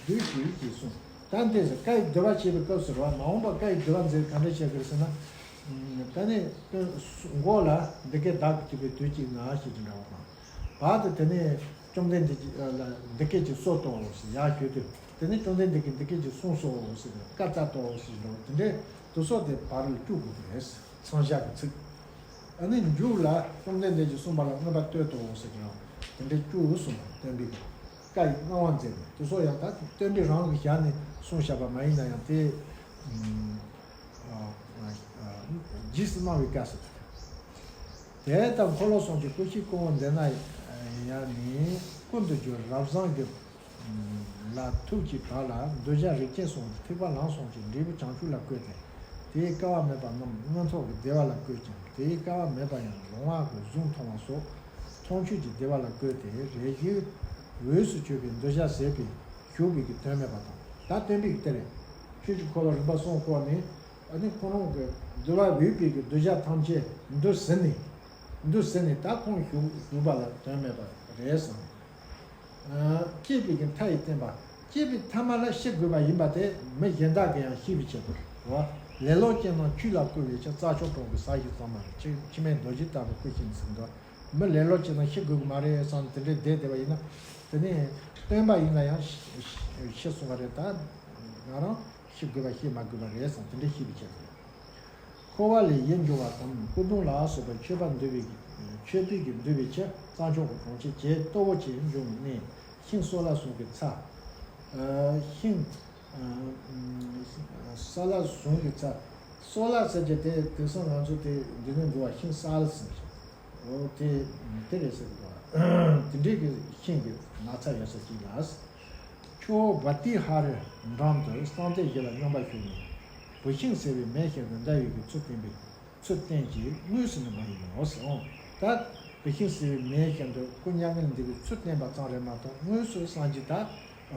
སྡུད་ཅིག་ཅེས་གསུངས། ད་འདི་ཟེར་བཀའ་ཡི་བསྡུ་བ་བྱེད་པའི་སྐབས་སུ་རེད་བ། མ་འོངས་པ་བཀའ་ཡི་བསྡུ་བ་མཛད་ག་འདྲ་བྱེད་དགོས་ཟེར་ན། ད་ནི་མགོ་ལ་འདི་སྐད་བདག་གིས་ཐོས་པའི་དུས་གཅིག་ན་ཞེས་ཀྱི་འདྲ་བ་དང་། བར་དུ་དེ་ནས་བཅོམ་ལྡན་འདས་ཀྱིས་ལ་འདི་སྐད་ཅེས་གསོལ་ཏོ་ཟེར་ཡར་ཞུས་དུས་དེ་ནས་བཅོམ་ལྡན་འདས་ཀྱིས་འདི་སྐད་ཅེས་གསུངས་སོ་ཟེར་ནས་བཀའ་སྩལ་ཏོ་ཟེར་འདྲ་བ་དེ་འདྲའི་དུས་ཚོད་དེ་བར་ལ་བཅུག་དགོས་ཀྱི་རེད། མཚམས་བཞག་གི་ཚིག་ཨ་ནི་མཇུག་ལ་བཅོམ་ལྡན་འདས་ཀྱིས་གསུངས་པ་ལ་མངོན་པར་བསྟོད་དོ་ཟེར་གྱི་རེད། དེ་འདྲའི་བཅུ་གསུངས་པ་སྟོན་པའི་བཀའ་ཡི་གནང་བ་མཛད་ནས་དེ་ཚོ་ཡང་ད་སྟོན་པས་རང་གི་ཞལ་ནས་གསུངས་བཞག་པ་མ་ཡིན་ན་ཡང་དེ་རྗེས་སུ་གནང་བའི་བཀའ་ཟེར། དེ་ལྟར་འཁོར་ལོ་གསུམ་གྱི་སྐུ་བཞིའི་སྐུ་འོ་འདི་ན་ཡང་ནི་ཀུན་ཏུ་རྒྱུ་རབ་བཟང་གི་ལ་ཐུག་ཅིང་བབས་ལ་འདུ་བྱེད་རིགས་ཅན་གསུམ་གྱི་ཐེག་པ་ལམ་གསུམ་གྱི་འབྲས་བུ་བྱང་ཆུབ་ལ་བཀོད་དེ། དེའི་སྐལ་བ་མེད་པ་རྣམས་མངོན་རྟོགས་ཀྱི་བདེ་བ་ལ་བཀོད་ཅིང་། དེའི་སྐལ་བ་མེད་པ་ཡང་ལོང་བ་གི་གཟུགས་མཐོང་བ་སོགས་མཐོང་ཆོས་ཀྱི་བདེ་བ་ལ་བཀོད་དེ། རེ་ཞིག་འོས་སུ་ཆུད་པའི་འདུ་བྱེད་ཟད་པས་ཞུགས་པའི་གི་དོན་མེད་པ་དང་། ད་སྟོན་པའི་གི་དེ་རེད། ཆོས་ཀྱི་འཁོར་ལོ་རིམ་པ་གསུམ་བསྐོར་ནས། ཨ་ནི་ཁོ་རང་གི་འདུལ་བ་འོས་པའི་གི་གདུལ་བྱ་ཐམས་ཅད་འདུལ་ཟིན་ནས། འདུལ་ཟིན་ནས་ད་ཁོང་བཞུགས་བཞུགས་པ་ལ་དོན་མེད་པ་རེད་བསམ། ཨ་སྐྱེས་པའི་གི་མཐའ་ཡི་བསྟན་པ། སྐྱེས་པའི་མཐའ་མ་ལ་ཤི་དགོས་པ་ཡིན་པ་དེ་མི་གཞན་དག་གིས་ཡང་ཤེས་པའི་ཆེད་དུ་རེད་བ། ལེ་ལོ་ཅན་རྣམས་ཆོས་ལ་བསྐུལ་བའི་ཕྱིར། རྩྭ་མཆོག་གྲོང་གི་ས་གཞི་ཙམ་མ་རེད། འཆི་འཆི་མེད་རྡོ་རྗེ་ལྟ་བུ་སྐུ་ཞིག་ཟིན་འདུག་མི་ལེ་ལོ་ཅན་རྣམས་ཤི་དགོས་ཀྱི་མ་རེད་བསམ་དེ་འདྲའི་བསྡད་བསྡད་པ་ཡིན་ན། དེ་ནས་སྟོན་པ་ཡིན་ན་ཡང་ཤི་ཤི་ཤི་སོང་བ་རེད། ད་ང་རང་། ཤི་དགོས་པ་ཤི་མ་དགོས་པ་རེད་བསམ་དེ་འདྲ་ཤེས་པའི་ཆེད་དུ། འཁོར་བ་ལས་ཡིད་འབྱུང་བ་དང་སྐུ་གདུང་ལ་སོགས་པའི་མཆོད་པ་འདུ་བའི་མཆོད་པའི་གི་འདུ་བའི་ཕྱིར་རྩྭ་མཆོག་གི་གྲོང་ཁྱེར་ཇེ་ལྟོ་བོ་ཆེར་འབྱུང་བའི་གནས་ཤིང་སོ་ལ་ཟུང་གི་ཚལ། ཤིང་སོ་ལ་ཟུང་གི་ཚལ། སོ་ལ་ཟེར་གྱི་དེ་དེང་སང་ང་ཚོ་དེ་འདི་ནས་འགྲོ་བ་ཤིང་སལ་ཟེར་གྱི། འོ་དེ་དེ་རེད་ཟེར་གི་འདུག་དེ་འདྲའི་གི་ཤིང་གི་ན་ཚ་ཡོད་ས་ཅིག་ལ། ཆུ་བོ་བ་ཏི་ཧ་རའི་འགྲམ་དུ་གསང་སྟེ་བཞི་ལ་སྙོམས་པར་ཞུགས་ནས། བུད་ཤིང་ཟེར་བའི་མེ་བཞིན་དུ་ཟླ་བའི་གི་ཚུལ་བསྟན་པའི་ཚུལ་བསྟན་གྱི་དངོས་སུ་ནི་མ་ཡིན་ནོ་ཟེར། འོང་ད་བུད་ཤིང་ཟེར་བའི་མེ་བཞིན་དུ་སྐུ་མྱ་ངན་འདས་པའི་ཚུལ་བསྟན་པ་ཙམ་རེད་མ་གཏོགས་དངོས་སུ་སངས་རྒྱས་ད་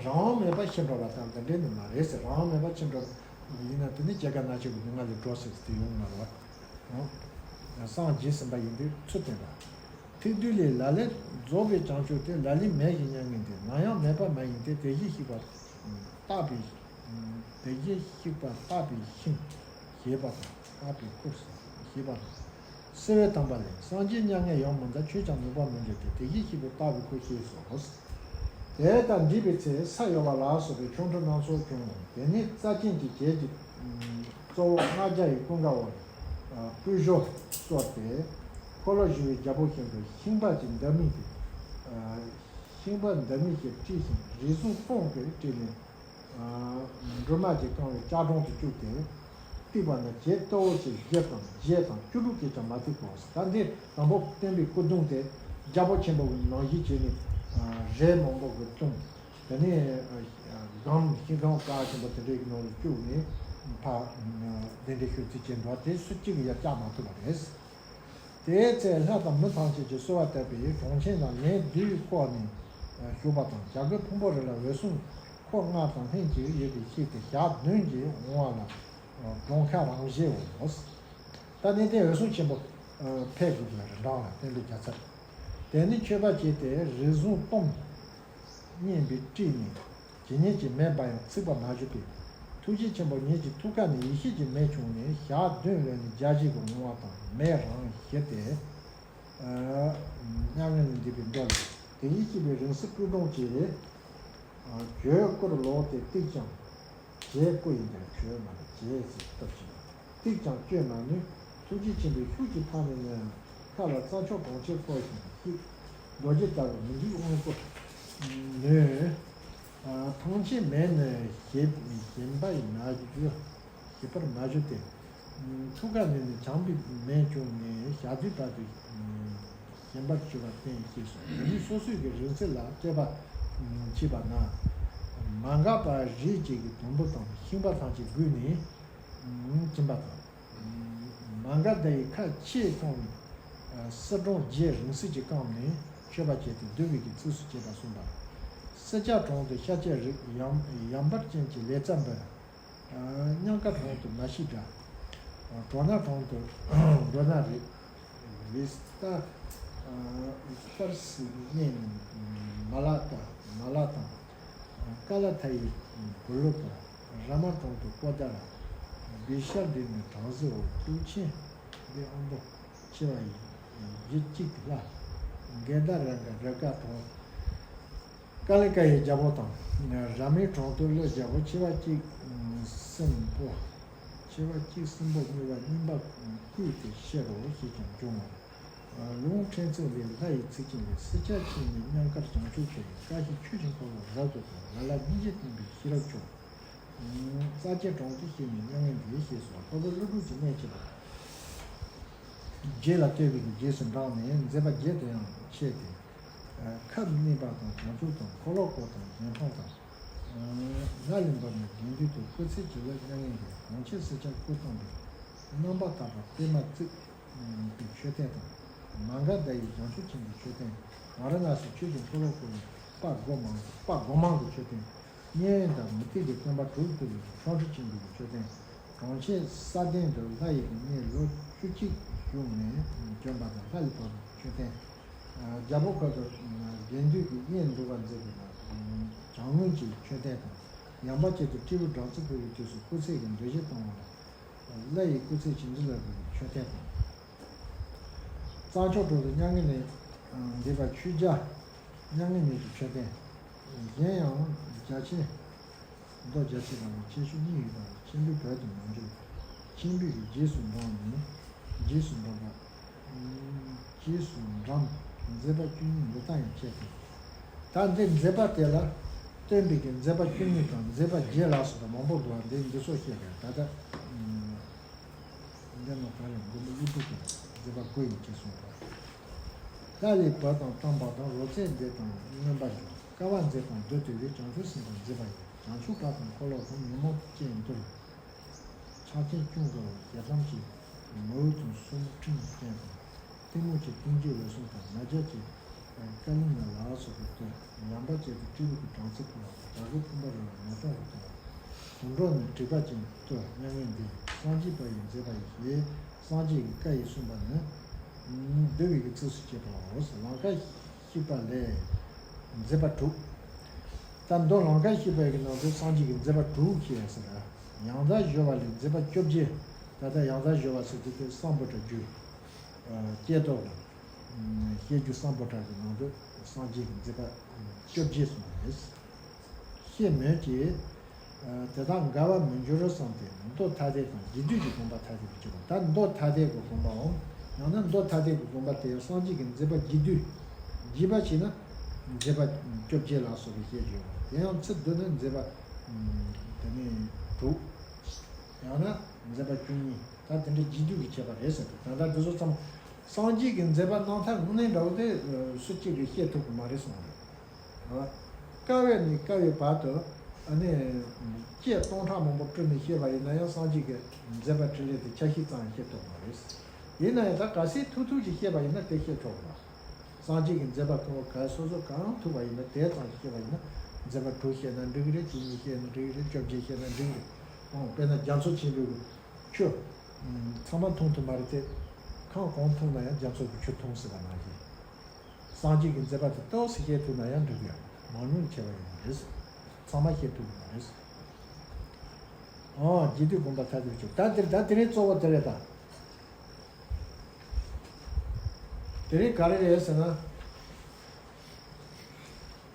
རང་དབང་མེད་པར་ཤི་འགྲོ་བ་དང་འདི་འདྲའི་ནི་མ་རེད་ཟེར། རང་དབང་མེད་པར་ཤི་འགྲོ་བ་ཡིན་ན་དེ་ནི་སྐྱེ་རྒ་ན་འཆི་གི་སྡུག་བསྔལ་ལས་སྒྲོལ་ཟེར་དེ་ཡོང་མ་རེད་བ། སངས་རྒྱས་ཟིན་པ་ཡིན་པའི་ཚུལ་བསྟན་པ། ཐེག་བསྡུས་ལས། ལ་ལས་རྫོགས་པའི་བྱང་ཆུབ་སྟེ། ལ་ལས་མེ་བཞིན་མྱ་ངན་འདས། ན་ཡང་མེད་པ་མ་ཡིན་ཏེ། དེ་བཞིན་གཤེགས་པ་རྟག་པའི། དེ་བཞིན་གཤེགས་པ་རྟག་པའི་ཤིང་ཞེས་པ་དང་། རྟག་པའི་སྐུ་ཞེས་པ་དང་། བསིལ་བའི་དམ་པ་ལས། སངས་རྒྱས་མྱ་ངན་ཡང་མི་འདའ། ཆོས་ཀྱང་ནུབ་པར་མི་འགྱུར་ཏེ། དེ་བཞིན་གཤེགས་པའི་རྟག་པའི་སྐུ་ཞེས་སོ། དེ་ལྟར་འདྲིས་པའི་ཚེ་ས་གཡོ་བ་ལ་སོགས་པའི་ཆོ་འཕྲུལ་སྣ་ཚོགས་བྱུང་། དེ་ནས་རྩ་ཅན་གྱི་བྱད་ཀྱི་གཙོ་བོ་ལྔ་བརྒྱ་ཡི་ཀུན་དགའ་བོ་ལ་སྤོས་ཞོ་གསོལ་ཏེ། འཁོར་ལོ་བཞི་པའི་རྒྱལ་པོ་བཞིན་དུ་ཤིང་པ་གི་འདབ་མའི་གི་ཤིང་པ་འདབ་མའི་གི་དཀྲིས་ཤིང་། རས་ཟུང་སྟོང་གིས་དཀྲིས་ནས། སྦྲུམ་མ་གྱིས་བཀང་བའི་ལྕགས་སྒྲོམ་དུ་བཅུག་སྟེ། བཏེགས་པ་ན་བྱད་ལྟོ་བོ་ཆེ་བཞི་དང་བཞི་དང་བཅུ་དྲུག་གིས་ཀྱང་མ་ཐུབ་གོ། ད་འདི་དང་པོ་བསྟན་པའི་སྐུ་གདུང་དེ་རྒྱལ་པོ་ཆེན་པོ་གི་ནང་བཞིན་བྱས་ནས་རས་མང་པོ་གིས་བཏུམས། དེ་ནས་སྒམ་ཤིང་སྒམ་རྩ་ཆེན་པོ་དེ་འདྲའི་གི་ནང་ལ་བཅུག་ནས་ཕར་གདན་འདྲེན་ཞུ་རྩིས་བྱས་འདུག་དེ་སུ་གཅིག་གིས་ཡང་བཀྱག་མ་ཐུབ་པ་རེད། དེའི་ཚེ་ལྷ་དང་མི་ཐམས་ཅད་ཀྱིས་གསོལ་བ་བཏབ་པས་གྲོང་ཆེན་དང་ལན་བདུན་བསྐོར་ནས་བཞུགས་པ་དང་། བྱ་རྒོད་ཕུང་པོ་རི་ལ་འོད་སྲུང་འཁོར་ལྔ་དང་ལྷན་ཅིག་ཡོད་པའི་ཤུལ་དུ་ཞག་བདུན་གྱི་འོང་བ་ལ་གྲོང་ཁ་རང་བཞེས་འོ། ད་གནས་བརྟན་འོད་སྲུང་ཆེན་པོ་ཕེབས་དགོས་པའི་རིན་ཐང་ལ་བསྟན་པའི་རྒྱལ་ཚབ། དེ་ནི་མཆོད་པ་བྱས་ཏེ་རས་ཟུང་སྟོང་སྙན་པའི་དཀྲིས་ནས། ཇི་སྙེད་ཅིག་མེ་འབར་ཡང་ཚིག་པ་མ་བྱུང་བས། ཐུགས་རྗེ་ཆེན་པོ་ཉིད་ཀྱི་ཐུགས་ཀ་ནས་ཡེ་ཤེས་ཀྱི་མེ་བྱུང་ནས་ཞག་བདུན་ལོན་ནས་བརྒྱ་བཞི་གི་འོང་བ་དང་མེ་རང་ཞི་སྟེ། མྱ་ངན་ལས་འདས་པའི་མདོ་ལས། དེ་ཡི་སྐྱེས་པའི་རིང་བསྲེལ་སྤོས་སྒྲོམ་གྱི། བྱོད་སྐོར་ལོག་སྟེ་བཏེགས་ཀྱང་། བྱད་སྐུ་ཡིན་ཀྱང་བྱོད་མ་ནུས། བྱད་ཟེར་སྟབས་ཀྱིས་བཏེགས་ཀྱང་བཅོས་མ་ནུས། ཐུགས་རྗེ་ཆེན་པོའི་ཤུགས་ཀྱིས་འཕངས་ནས་ནི། མཁའ་ལ་རྩྭ་མཆོག་གྲོང་ཁྱེར་བསྐོར་ཞིང་གཤེགས། རྡོ་རྗེ་ལྟ་བུ་མི་འཇིགས་དབང་བསྐུར་ནུས། ཐང་ཆེན་མེ་ནི་ཞི་ཞི་འབར་མ་བྱུང་། ཞི་འབར་མ་བྱུང་སྟེ། ཐུགས་ཀ་ནས་ནི་བྱམས་པའི་མེ་བྱུང་ནས་ཞག་བདུན་བར་དུ་ཞི་འབར་གྱུར་པ་བསྟན་ཞེས་སོ། དེ་ནི་སོ་སོའི་གི་རིང་བསྲེལ་ལ་སྤྲད་པ་བྱས་པ་ན། མ་འགགས་པ་རིགས་གཅིག་གི་དུམ་བུ་དང་ཤིང་པ་ཐམས་ཅད་བསྒུལ་ནས་ཕྱིན་པ་དང་། མ་འགགས་ཟླ་ཡི་ཁ་ཕྱེས་ཐོན་ནས་བསིལ་སྒྲོམ་བརྒྱད་རིང་བསྲེལ་གྱིས་བཀང་ནས་མཆོད་པ་བྱས་ཏེ་འདུལ་བའི་གི་ཚིགས་སུ་བཅད་པ་གསུངས་པ། བསིལ་ལྕགས་གྲོང་དུ་ཤཱཀྱའི་རིགས་ཡང་ཡང་འབར་ཅན་གྱི་ལེ་ཙ་འབུལ། སྙིང་དཀར་གྲོང་དུ་མ་ཤི་དགྲ། གྲོ་ནག་གྲོང་དུ་འགྲོ་ནག་རིགས། བི་སྟ་བི་སྟར་སི་གནས་ནས་མ་ལ་ཏ་མ་ལ་དང་། ཀ་ལ་ཐ་ཡི་བུ་ལུ་ཏ། ར་མ་གྲོང་དུ་ཀོ་ད་ར། བི་ཤ་འདི་ནི་གྲང་ཟི་འོ། ཐུགས་ཆེན་འདི་དབང་པོ་ཆེ་བ་ཡི་གཅིག་ལ། གེ་ད་ར་ག་ར་ཀ་གྲོང་། ཀ་ལི་ཀ་ཡི་རྒྱལ་པོ་དང་། ར་མའི་གྲོང་དུ་ཀླུ་རྒྱལ་པོ་ཆེ་བ་གཅིག་སྲིན་པོ། ཆེ་བ་གཅིག་སྲིན་པོ་དམྱལ་བ་གཉན་པ་བསྐུལ་ཏེ་ཤི་རོ་ཞེས་ཀྱང་འབྱུང་ངོ་། ལུང་ཕྲན་ཚེགས་ལས་ལྷ་ཡི་ཚིག་ཅན་ལས། བསིལ་ལྕགས་ཕྱེས་ནས་སྙིང་དཀར་བྱང་ཆུབ་སྤྱོད། བཀྲ་ཤིས་ཆོས་ཀྱི་འཁོར་ལོ་རབ་ཏུ་བསྐོར། ལ་ལ་སྙིང་རྗེ་བསྟན་པའི་ཤེས་རབ་མཆོག་རྩ་ཆེན་གྲོང་དུ་གཤེགས་ནས་མྱ་ངན་འདས་ཞེས་སོ། ལྷོ་པོ་ཀླུ་སྒྲུབ་ཀྱི་གནས་ཀྱི་བར། བརྒྱད་ལ་ལྟོས་པའི་གི་རྗེས་སུ་འབྲངས་ནས་མཛད་པ་བརྒྱད་དུ་ཡང་ཕྱེ་སྟེ། ཁབ་གནས་པ་དང་བྱང་ཆུབ་དང་འཁོར་ལོ་བསྐོར་དང་གཞན་ཕམ་དང་། ལྷ་ལས་འབབ་ནས་དགེ་འདུན་དུ་སྐུ་ཚེ་གཅིག་ལ་མྱ་ངན་འདས། གྲོང་ཁྱེར་སེར་སྐྱ་སྐུ་བལྟམས་པའི་རྣམ་པར་ཐར་པ་པདྨ་བརྩེགས་པའི་མཆོད་རྟེན་དང་། མ་ག་དྷ་ཡི་བྱང་ཆུབ་ཆེན་པོའི་མཆོད་རྟེན། ཝཱ་ར་ཎཱ་སིའི་ཆོས་ཀྱི་འཁོར་ལོ་བསྐོར་བའི་དཔའ་སྒོ་མང་དཔའ་སྒོ་མང་གི་མཆོད་རྟེན། མཉན་ཡོད་དང་མུ་སྟེགས་ཀྱི་སྟོན་པ་དྲུག་ཐུབ་པའི་བྱང་ཆུབ་ཆེན་པོའི་མཆོད་རྟེན། གྲོང་ཁྱེར་ས་སྟེང་དུ་ལྷ་ཡི་གི་གནས་ལོ་བཅུ་གཅིག་བཞུགས་ནས་བྱོན་པ་དང་ལྷ་ལས་བབས་པའི་མཆོད་རྟེན། རྒྱལ་པོ་ཁ་ཐུག་རྒྱན་སྡུད་ཀྱི་གཉེན་སྒྲུབ་པར་མཛད་པའི་ནང་དུ་བྱང་ངོས་ཀྱི་མཆོད་རྟེན་དང་། ཡངས་པ་ཅན་དུ་སྤྲེའུ་སྦྲང་རྩི་ཕུལ་བའི་དུས་སུ་སྐུ་ཚེ་གི་འདུ་བྱེད་གཏོང་བ་ལ། ལྷ་ཡི་སྐུ་ཚེ་བྱིན་གྱིས་བརླབས་པའི་མཆོད་རྟེན་དང་། རྩྭ་མཆོག་གྲོང་དུ་མྱ་ངན་ལས་འདས་པ་ཆོས་རྒྱལ་མྱ་ངན་མེད་ཀྱི་མཆོད་རྟེན། གཞན་ཡང་རྒྱ་ཆེན་མདོ་རྒྱ་ཆེ་དང་ཆེ་ཤོས་གཉིས་ཡོད་པ་ཆེན་པོའི་བོད་དུ་མ་འབྱོར། ཆེན་པོའི་རྗེས་སུ་འབྲངས་ནས་རྗེས་སུ་འབྲངས་པ། རྗེས་སུ་འབྲངས་མཛད་པ་བཅུ་གཉིས་འདི་དག་ཡང་བཅས་ཏེ། ད་འདི་མཛད་པ་དེ་ལ་སྟོན་པའི་གི་མཛད་པ་བཅུ་གཉིས་དང་མཛད་པ་བརྒྱད་ལ་སོགས་པ་མང་པོ་འདུག་པ། འདི་འདི་སོགས་བཤད་པས་ད་ལྟ། འདི་ནི་ག་རེ་མགོན་པོ་ཀླུ་སྒྲུབ་ཀྱི་མཛད་པ་དགུ་ཡིན་ཅེས་གསུངས་པ། ལྷ་ལས་བབས་དང་བལྟམས་པ་དང་རོལ་རྩེད་འདེབས་དང་རྔོན་པ་འཇོག་དཀའ་བ་མཛད་དང་བདུད་འདུལ་བའི་བྱང་ཆུབ་སེམས་དཔའ་མཛད་པ་ཡིན། བྱང་ཆུབ་བྲག་དང་འཁོར་ལོ་དང་ཉོན་མོངས་ཅན་འདུལ། ཕྱག་ཆེན་ཅུང་དགའ་བོ་ཞལ་གདམས་ཀྱི་མོའུ་དང་སོར་མོ་ཕྲེང་བ་སྟོན་དང་། གཏི་མུག་གི་གཏིང་རྒྱུད་ལ་སོགས་དང་ན་རྒྱ་གི་བཀའ་ལུང་ལ་ལ་སོགས་པའི་དོན། ཡངས་པ་ཅན་དུ་སྤྲེའུ་གི་སྦྲང་རྩི་ཕུལ་བ་དང་བྲག་གི་ཕུང་པོ་རི་ལ་ངན་སོང་དུ་ལྟུང་བ། དུད་འགྲོ་ནི་དྲེགས་པ་ཅན་དུ་མྱ་ངན་འདས། སངས་རྒྱས་པ་ཡི་མཛད་པ་ཡི་ཞེས་སངས་རྒྱས་ཀྱི་བཀའ་ཡིས་གསུངས་པ་ནི། འདུལ་བའི་གི་ཚིགས་སུ་བཅད་པའོ། ལང་ཀ་གཤེགས་པ་ལས་མཛད་པ་དྲུག་ད་མདོ་ལང་ཀ་གཤེགས་པའི་གི་ནང་དུ་སངས་རྒྱས་ཀྱི་མཛད་པ་དྲུག་བཤད་ཟེར། ཡང་དག་སྦྱོར་བ་ལས་མཛད་པ་བཅོ་བརྒྱད། ད་ལྟ་ཡང་དག་སྦྱོར་བ་ཟེར་དུས་དེ་སམ་བྷོ་ཊ་རྒྱུད། ཀྱེ་རྡོར་བཤད་རྒྱུད་སམ་བྷོ་ཊ་གི་ནང་དུ་སངས་རྒྱས་ཀྱི་མཛད་པ་བཅོ་བརྒྱད་གསུངས་པ་རེད། ཤེས་མོད་ཀྱི། དེ་དག་འགལ་བར་མི་འགྱུར་བསམ་སྟེ་མདོ་ཐ་དད་དང་རྒྱས་བསྡུས་ཀྱི་དགོངས་པ་ཐ་དད་དུ་གྱུར་པ། ད་མདོ་ཐ་དད་ཀྱི་དགོངས་པའམ་ཡང་ན་མདོ་ཐ་དད་ཀྱི་དགོངས་པ་དེ་སངས་རྒྱས་ཀྱི་མཛད་པ་རྒྱས་བསྡུས་རྒྱས་པ་བྱས་ན་མཛད་པ་བཅོ་བརྒྱད་ལ་སོགས་པའི་བཤད་ཡོད་པ། དེ་ཡང་ཚིག་བསྡུ་ན་མཛད་པ་དེ་ནས་དྲུག་ཡང་ན་མཛད་པ་བཅུ་གཉིས། ད་དེ་འདྲའི་རྒྱས་བསྡུས་ཀྱི་ཁྱད་པར་རེད་ཟེར་དུས། ད་ལྟ་འདི་ཚོ་ཚང་མ་སངས་རྒྱས་ཀྱི་མཛད་པ་རྣམ་ཐར་དངོས་གནས་འདྲ་བོ་དེ་སུ་གཅིག་གིས་བཤད་ཐུབ་ཀྱི་མ་རེད་གསུངས་རེད། བཀའ་བར་ནས་བཀའ་བར་བར་དུ་ཨ་ནི་སྐད་སྟོང་ཕྲག་མང་པོ་བསྐྲུན་ནས་བཤད་པ་ཡིན་ན་ཡང་སངས་རྒྱས་ཀྱི་མཛད་པ་འཕྲིན་ལས་དེ་ཆ་ཤས་ཙམ་ཡང་བཤད་ཐུབ་མ་རེད། ཡིན་ན་ཡང་ད་ག་ཚོད་ཐུབ་ཐུབ་ཅིག་བཤད་པ་ཡིན་ན་དེ་བཤད་ཆོག་གི་རེད། སངས་རྒྱས་ཀྱི་མཛད་པ་ཁོ་བོ་ག་སོ་སོ་གང་ཐུབ་པ་ཡིན་ན་དེ་ཙམ་ཞིག་བཤད་པ་ཡིན་ན་མཛད་པ་དྲུག་བཤད་ན་འགྲིག་གི་རེད། བཅུ་གཉིས་བཤད་ན་འགྲིག་གི་རེད། བཅོ་བརྒྱད་བཤད་ན་འགྲིག་གི་རེད། ཨང་། དཔེར་ན་རྒྱ་མཚོ་ཆེན་པོའི་ཆུ་ཚང་མ་འཐུང་ཐུབ་མ་རེད་དེ། གང་གང་འཐུང་ན་ཡང་རྒྱ་མཚོ་གི་ཆུ་འཐུང་ཟེར་བ་ནང་བཞིན། སངས་རྒྱས་ཀྱི་མཛད་པ་དེ་ཏོག་ཙམ་བཤད་ཐུབ་ན་ཡང་འགྲིག་གི་ཡོད། མང་ཉུང་ཁྱད་པར་ཡོད་མ་རེད། ཚང་མ་བཤད་ཐུབ་ཀྱི་མ་རེད། ཨང་། རྒྱས་བསྡུས་དགོངས་པ་ཐ་དད་དུ་གྱུར། ད་དེ་ད་དེ་རིང་གཙོ་བོ་དེ་རེད་ད། དེ་རིང་ག་རེ་རེད་ཟེར་ན།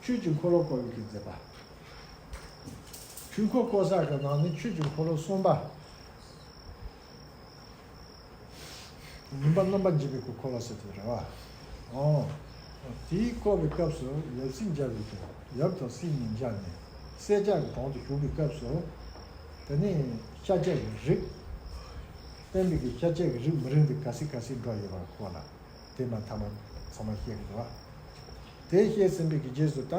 ཆོས་ཀྱི་འཁོར་ལོ་བསྐོར་བའི་གི་མཛད་པ། ཆོས་འཁོར་བསྐོར་ས་གི་ནང་ནས་ཆོས་ཀྱི་འཁོར་ལོ་གསུམ་པ། ངན་པ་རྣམ་པར་འབྱེད་པའི་གི་འཁོར་ལོ་ཟེར་དེ་རེད་བ། ཨོ། དེའི་བསྐོར་བའི་སྐབས་སུ་ཡབ་སྲས་མཇལ་བའི་གི་ཡབ་དང་སྲས་གཉིས་མཇལ་ནས་སེར་སྐྱ་གི་གྲོང་དུ་བཞུགས་པའི་སྐབས་སུ། དེ་ནས་ཤཱཀྱ་གི་རིགས། བསྟན་པའི་གི་ཤཱཀྱ་གི་རིགས་མི་རིང་དེ་ག་ཚོད་ག་ཚོད་འགྲོ་ཡོད་པ་སྐོར་ལ། དེ་མ་ཐ་མ་ཚང་མ་བཤད་གི་འདུག་བ། དེ་བཤད་ཟིན་པའི་གི་རྗེས་སུ་ད།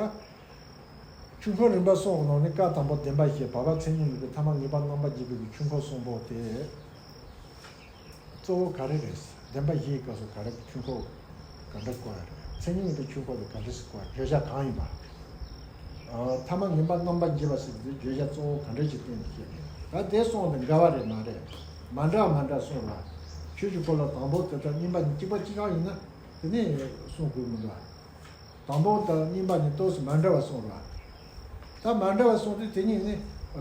ཆོས་འཁོར་རིམ་པ་གསུམ་གྱི་ནང་ནས་བཀའ་དང་པོ་བདེན་པ་བཞི། བར་པ་མཚན་ཉིད་གཉིས་པའི་ཐ་མ་ངན་པ་རྣམ་པར་འབྱེད་པའི་གི་ཆོས་འཁོར་གསུམ་པོ་དེ། གཙོ་བོ་ག་རེ་རེད། བདེན་པ་བཞིའི་སྐབས་སུ་ག་རེ་ཆོས་འཁོར་ག་འདྲ་བསྐོར་ཡ་རེད། མཚན་ཉིད་གཉིས་པའི་ཆོས་འཁོར་དེ་ག་འདྲ་ཞིག་བསྐོར་ཡ། བརྗོད་བྱ་གང་ཡིན་པ། ཨ། ཐ་མ་ངན་པ་རྣམ་པར་འབྱེད་པ་ཟེར་དུས་བརྗོད་བྱ་གཙོ་བོ་ག་འདྲ་ཞིག་བསྟན་ནས་བཤད་ཀྱི་ཡོད། ད་དེ་གསུངས་ཏེ་འགལ་བ་རེད་མ་རེད། མ་འདྲ་བ་མ་འདྲ་གསུངས་པ། ཆོས་ཀྱི་འཁོར་ལོ་དང་པོ་དེ་ལྟར་གཉིས་པ་ནི་གཅིག་པ་གཅིག་རྐྱང་ཡིན་ན་དེ་ནས་གསུང་དགོས་མི་འདུག་བ། དང་པོ་དང་གཉིས་པ་གཉིས་ཏོག་ཙམ་མ་འདྲ་བ་གསུངས་ར། ད་མ་འདྲ་བ་གསུངས་དུས་དེ་གཉིས་ནི་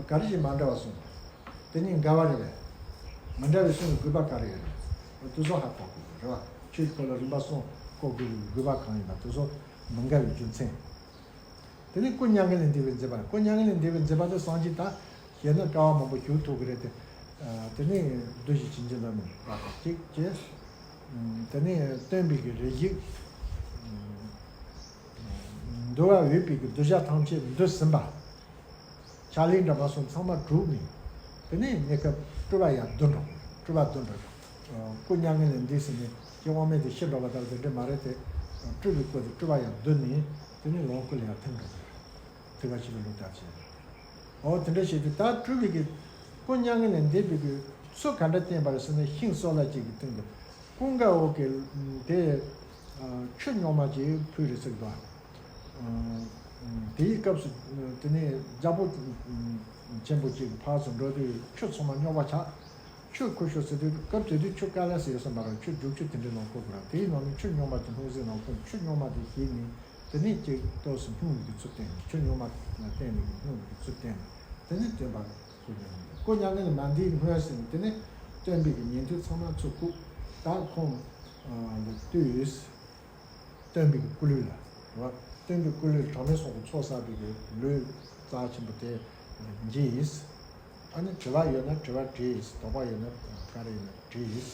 ག་རེ་བྱས་མ་འདྲ་བ་གསུངས་པ། དེ་གཉིས་འགལ་བ་རེད་པས། མ་འདྲ་བའི་གསུང་གི་དགོས་པ་ག་རེ་ཡོད་རེད། དེ་ཚོ་ཧ་གོ་དགོས་རེད་བ། ཆོས་ཀྱི་འཁོར་ལོ་རིམ་པ་གསུམ་བསྐོར་དགོས་པའི་དགོས་པ་གང་ཡིན་པ་དེ་ཚོ་མི་འགལ་བའི་རྒྱུ་མཚན། དེ་ནས་སྐུ་མྱ་ངན་ལས་འདས་པའི་མཛད་པ། སྐུ་མྱ་ངན་ལས་འདས་པའི་མཛད་པ་དེ་སངས་རྒྱས་ད་ཞེ་ན་དཀའ་བ་མང་པོ་ཞུ་ཐུབ་ཀྱི་རེད་དེ། དེ་ནས་བདུད་བཞི་བྱིན་གྱིས་བརླབས་ནས་བདག་དང་གཅིག་བྱས། དེ་ནས་སྟོན་པའི་གི་རིགས་ཤིག་འདུལ་བ་འོས་པའི་གི་གདུལ་བྱ་ཐམས་ཅད་འདུལ་ཟིན་པ། ཕྱག་ལེན་འདྲ་མ་སོང་ཚང་མ་གྲུབ་ནས། དེ་ནས་གནས་སྐབས་སྤྲུལ་པ་ཡང་བདུན་འགྲོ། སྤྲུལ་པ་བདུན་འགྲོ། སྐུ་མྱ་ངན་ལས་འདས་ཟེར་ནས་ཀྱི་དབང་མེད་དེ་ཤི་འགྲོ་བ་དང་དེ་འདྲ་མ་རེད་དེ། སྤྲུལ་པའི་སྐུ་དེ་སྤྲུལ་པ་ཡང་བསྡུས་ནས་དེ་ནས་ལོངས་སྐུ་ལ་ཡང་ཐིམ་འགྲོ་གི་རེད། ཐིམ་པ་ཞིག་ལ་ལུགས་ལྟར་བྱས། འོ་དེ་འདྲ་བྱས་ཏེ་ད་སྤྲུལ་པའི་གི་སྐུ་མྱ་ངན་ལས་འདས་པའི་གི་ཚུལ་ག་འདྲ་བསྟན་པ་རེད་ཟེར་ན། ཤིང་སོགས་ལ་ཅིག་གི་སྟེང་དུ་ཀུན་དགའ་བོ་གི་དེ་ཆུ་རྙོག་མ་ཅིག་ཕུལ་རེད་ཟེར་གི་འདུག་དེའི་སྐབས་སུ་དེ་ནས་རྒྱལ་པོ་ཆེན་པོ་ཅིག་ཕར་ཚུར་འགྲོ་དུས་ཆུ་ཚང་མ་རྙོག་པ་ཆགས། ཆུ་ཁུར་ཤོག་ཟེར་དུས་སྐབས་དེ་དུས་ཆུ་དཀའ་ལས་སུ་ཡོད་ས་མ་རེད། ཆུ་རྒྱུག་ཆུ་དེ་འདྲའི་ནང་ཁུར་དགོས་ར། དེའི་ནང་ནས་ཆུ་རྙོག་མ་དེ་སྣང་སྲིད་ནང་ཁུར། ཆུ་རྙོག་མ་དེ་ཞིག་ནས་དེ་ནས་ཅིག་ཏོག་ཙམ་སྙུང་བའི་གི་ཚུལ་བསྟན། ཆུ་རྙོག་མ་ལ་བརྟེན་ནས་སྙུང་བའི་གི་ཚུལ་བསྟན། དེ་ནས་སྟོན་པ་སྐུ་མྱ་ངན་ལས། སྐུ་མྱ་ངན་ལས་མ་འདས་སྔོན་ཟེར་ནས་དེ་ནས་སྟོན་པའི་གི་ཉན་ཐོས་ཚང་མ་ཚུར་བཀུག་ད་ཁོང་ལ་ལྟོས། སྟོན་པའི་སྐུ་ལུས་ལ། རེད་བ། སྟོན་པའི་སྐུ་ལུས་གྲངས་མེད་གསུམ་གྱི་ཚོགས་བསགས་པའི་གི་ལུས་རྩ་ཆེན་པོ་དེ་འཇལ། ཨ་ནི་དྲི་བ་ཡོད་ན་དྲི་བ་དྲིས། དོགས་པ་ཡོད་ན་ག་རེ་ཡིན་ན་དྲིས།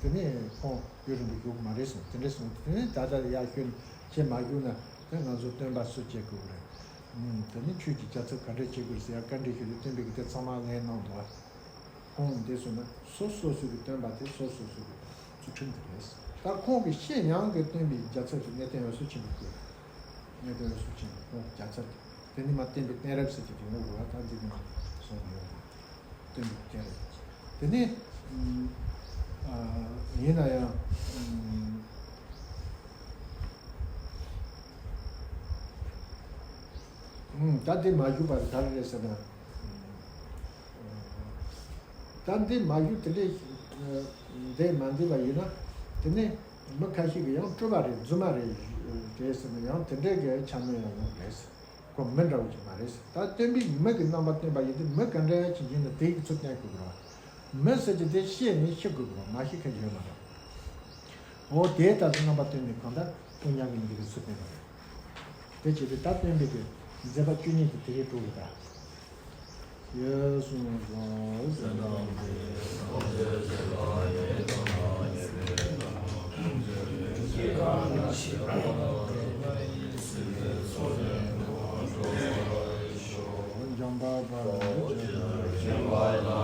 དེ་ནས་ཁོང་ཡུན་རིང་པོ་བཞུགས་མ་རེད་གསུངས། དེ་འདྲ་གསུངས། དེ་ནས་ད་ལྟ་ཡར་ཞུ་ནས་ཁྱེད་མ་བཞུགས་ན་དེ་ང་ཚོ་སྟོན་པ་སུ་བྱེད་དགོས་རེད། ཨུམ། དེ་ནས་ཆོས་ཀྱི་རྒྱལ་ཚབ་ག་འདྲས་བྱེད་དགོས་ཟེར་ཡར་བཀའ་འདྲི་ཞུ་དུས་སྟོན་པའི་གི་དེ་ཚང་མ་ལན་གནང་འདུག་བ། ཁོང་འདི་ཚོ་ནི་སོ་སོ་སོ་གི་སྟོན་པ་དེ་སོ་སོ་སོ་གི་ཚུལ་ཁྲིམས་དེ་རེད། ད་ཁོང་གི་ཤེས་ཡོན་གྱི་སྟོན་པའི་རྒྱལ་ཚབ་ཀྱི་གནས་བརྟན་འོད་ཟེར་ཆེན་པོ་དགོས། གནས་བརྟན་འོད་ཟེར་ཆེན་པོ་ཁོང་གི་རྒྱལ་ཚབ་དེ་ནི་མ་བསྟན་པའི་གཏད་རབས་ཟེར་གྱི་དེ་ངོ་དགོས་པ། ད་འདི་གི་ནང་གསུངས་ཡོད་རེད། སྟོན་པའི་གཏད་རབས་དེ་ནི་ཡིན་ན་ཡང་ད་དེ་མ་བཞུགས་པ་ག་རེ་རེད་ཟེར་ན། ད་འདི་མ་བཞུགས་དེ་འདྲའི་འདས་མ་འདས་པ་ཡིན་ན། དེ་ནས་མི་ཁ་ཤས་ཀྱིས་ཡང་སྤྲུལ་པ་རེད། རྫུན་མ་རེད། རེད་ཟེར་ན་ཡང་དེ་འདྲའི་གི་འཆར་སྣང་ཡང་ཡོང་གི་རེད། ཁོ་མི་འདྲ་བོ་ཅིག་མ་རེད། ད་སྟོན་པས་མི་གི་རྣམ་པ་སྟོན་པ་ཡིན་དུས་མི་ག་འདྲ་ཅིག་ཡིན་ན་དེ་ཡི་ཚུལ་བསྟན་དགོས་ཀྱི་རེད། མི་ཟེར་གྱི་དེ་ཤེས་ནས་ཤི་དགོས་ཀྱི་རེད། མ་ཤི་མཁན་ཡོད་མ་རེད། འོ་དེ་ལྟར་དུ་རྣམ་པ་སྟོན་ནས་གང་ལྟར་སྐུ་མྱ་ངན་ལས་འདས་པའི་ཚུལ་བསྟན་པ་རེད། དེ་བྱས་ཏེ་ད་སྟོན་པའི་གི་མཛད་པ་བཅུ་གཉིས་ཀྱི་དེ་རིང་དྲུག་གི་ད། ཡེ་སུ་ཟ་ཟ་དང་དེ་སངས་རྒྱས་ཀྱི་ལྷ་ཡི་དང་ཡེ་བའི་དང་། འཇམ་དཔལ་དཔའ་བོས་ཇི་ལྟར་མཁྱེན་པ་ལ།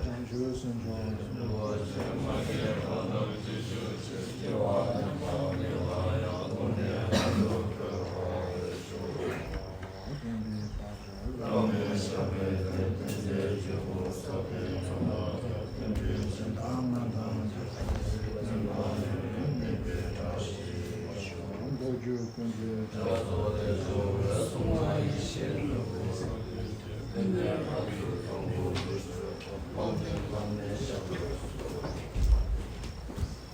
བྱང་ཆུབ་སེམས་མཆོག་མདོ་རྒྱུད་ཀུན་གྱི་རྒྱ་མཚོ་དེ་ཚོ་གསུང་བ་ཡི་ཤེས་ནུས།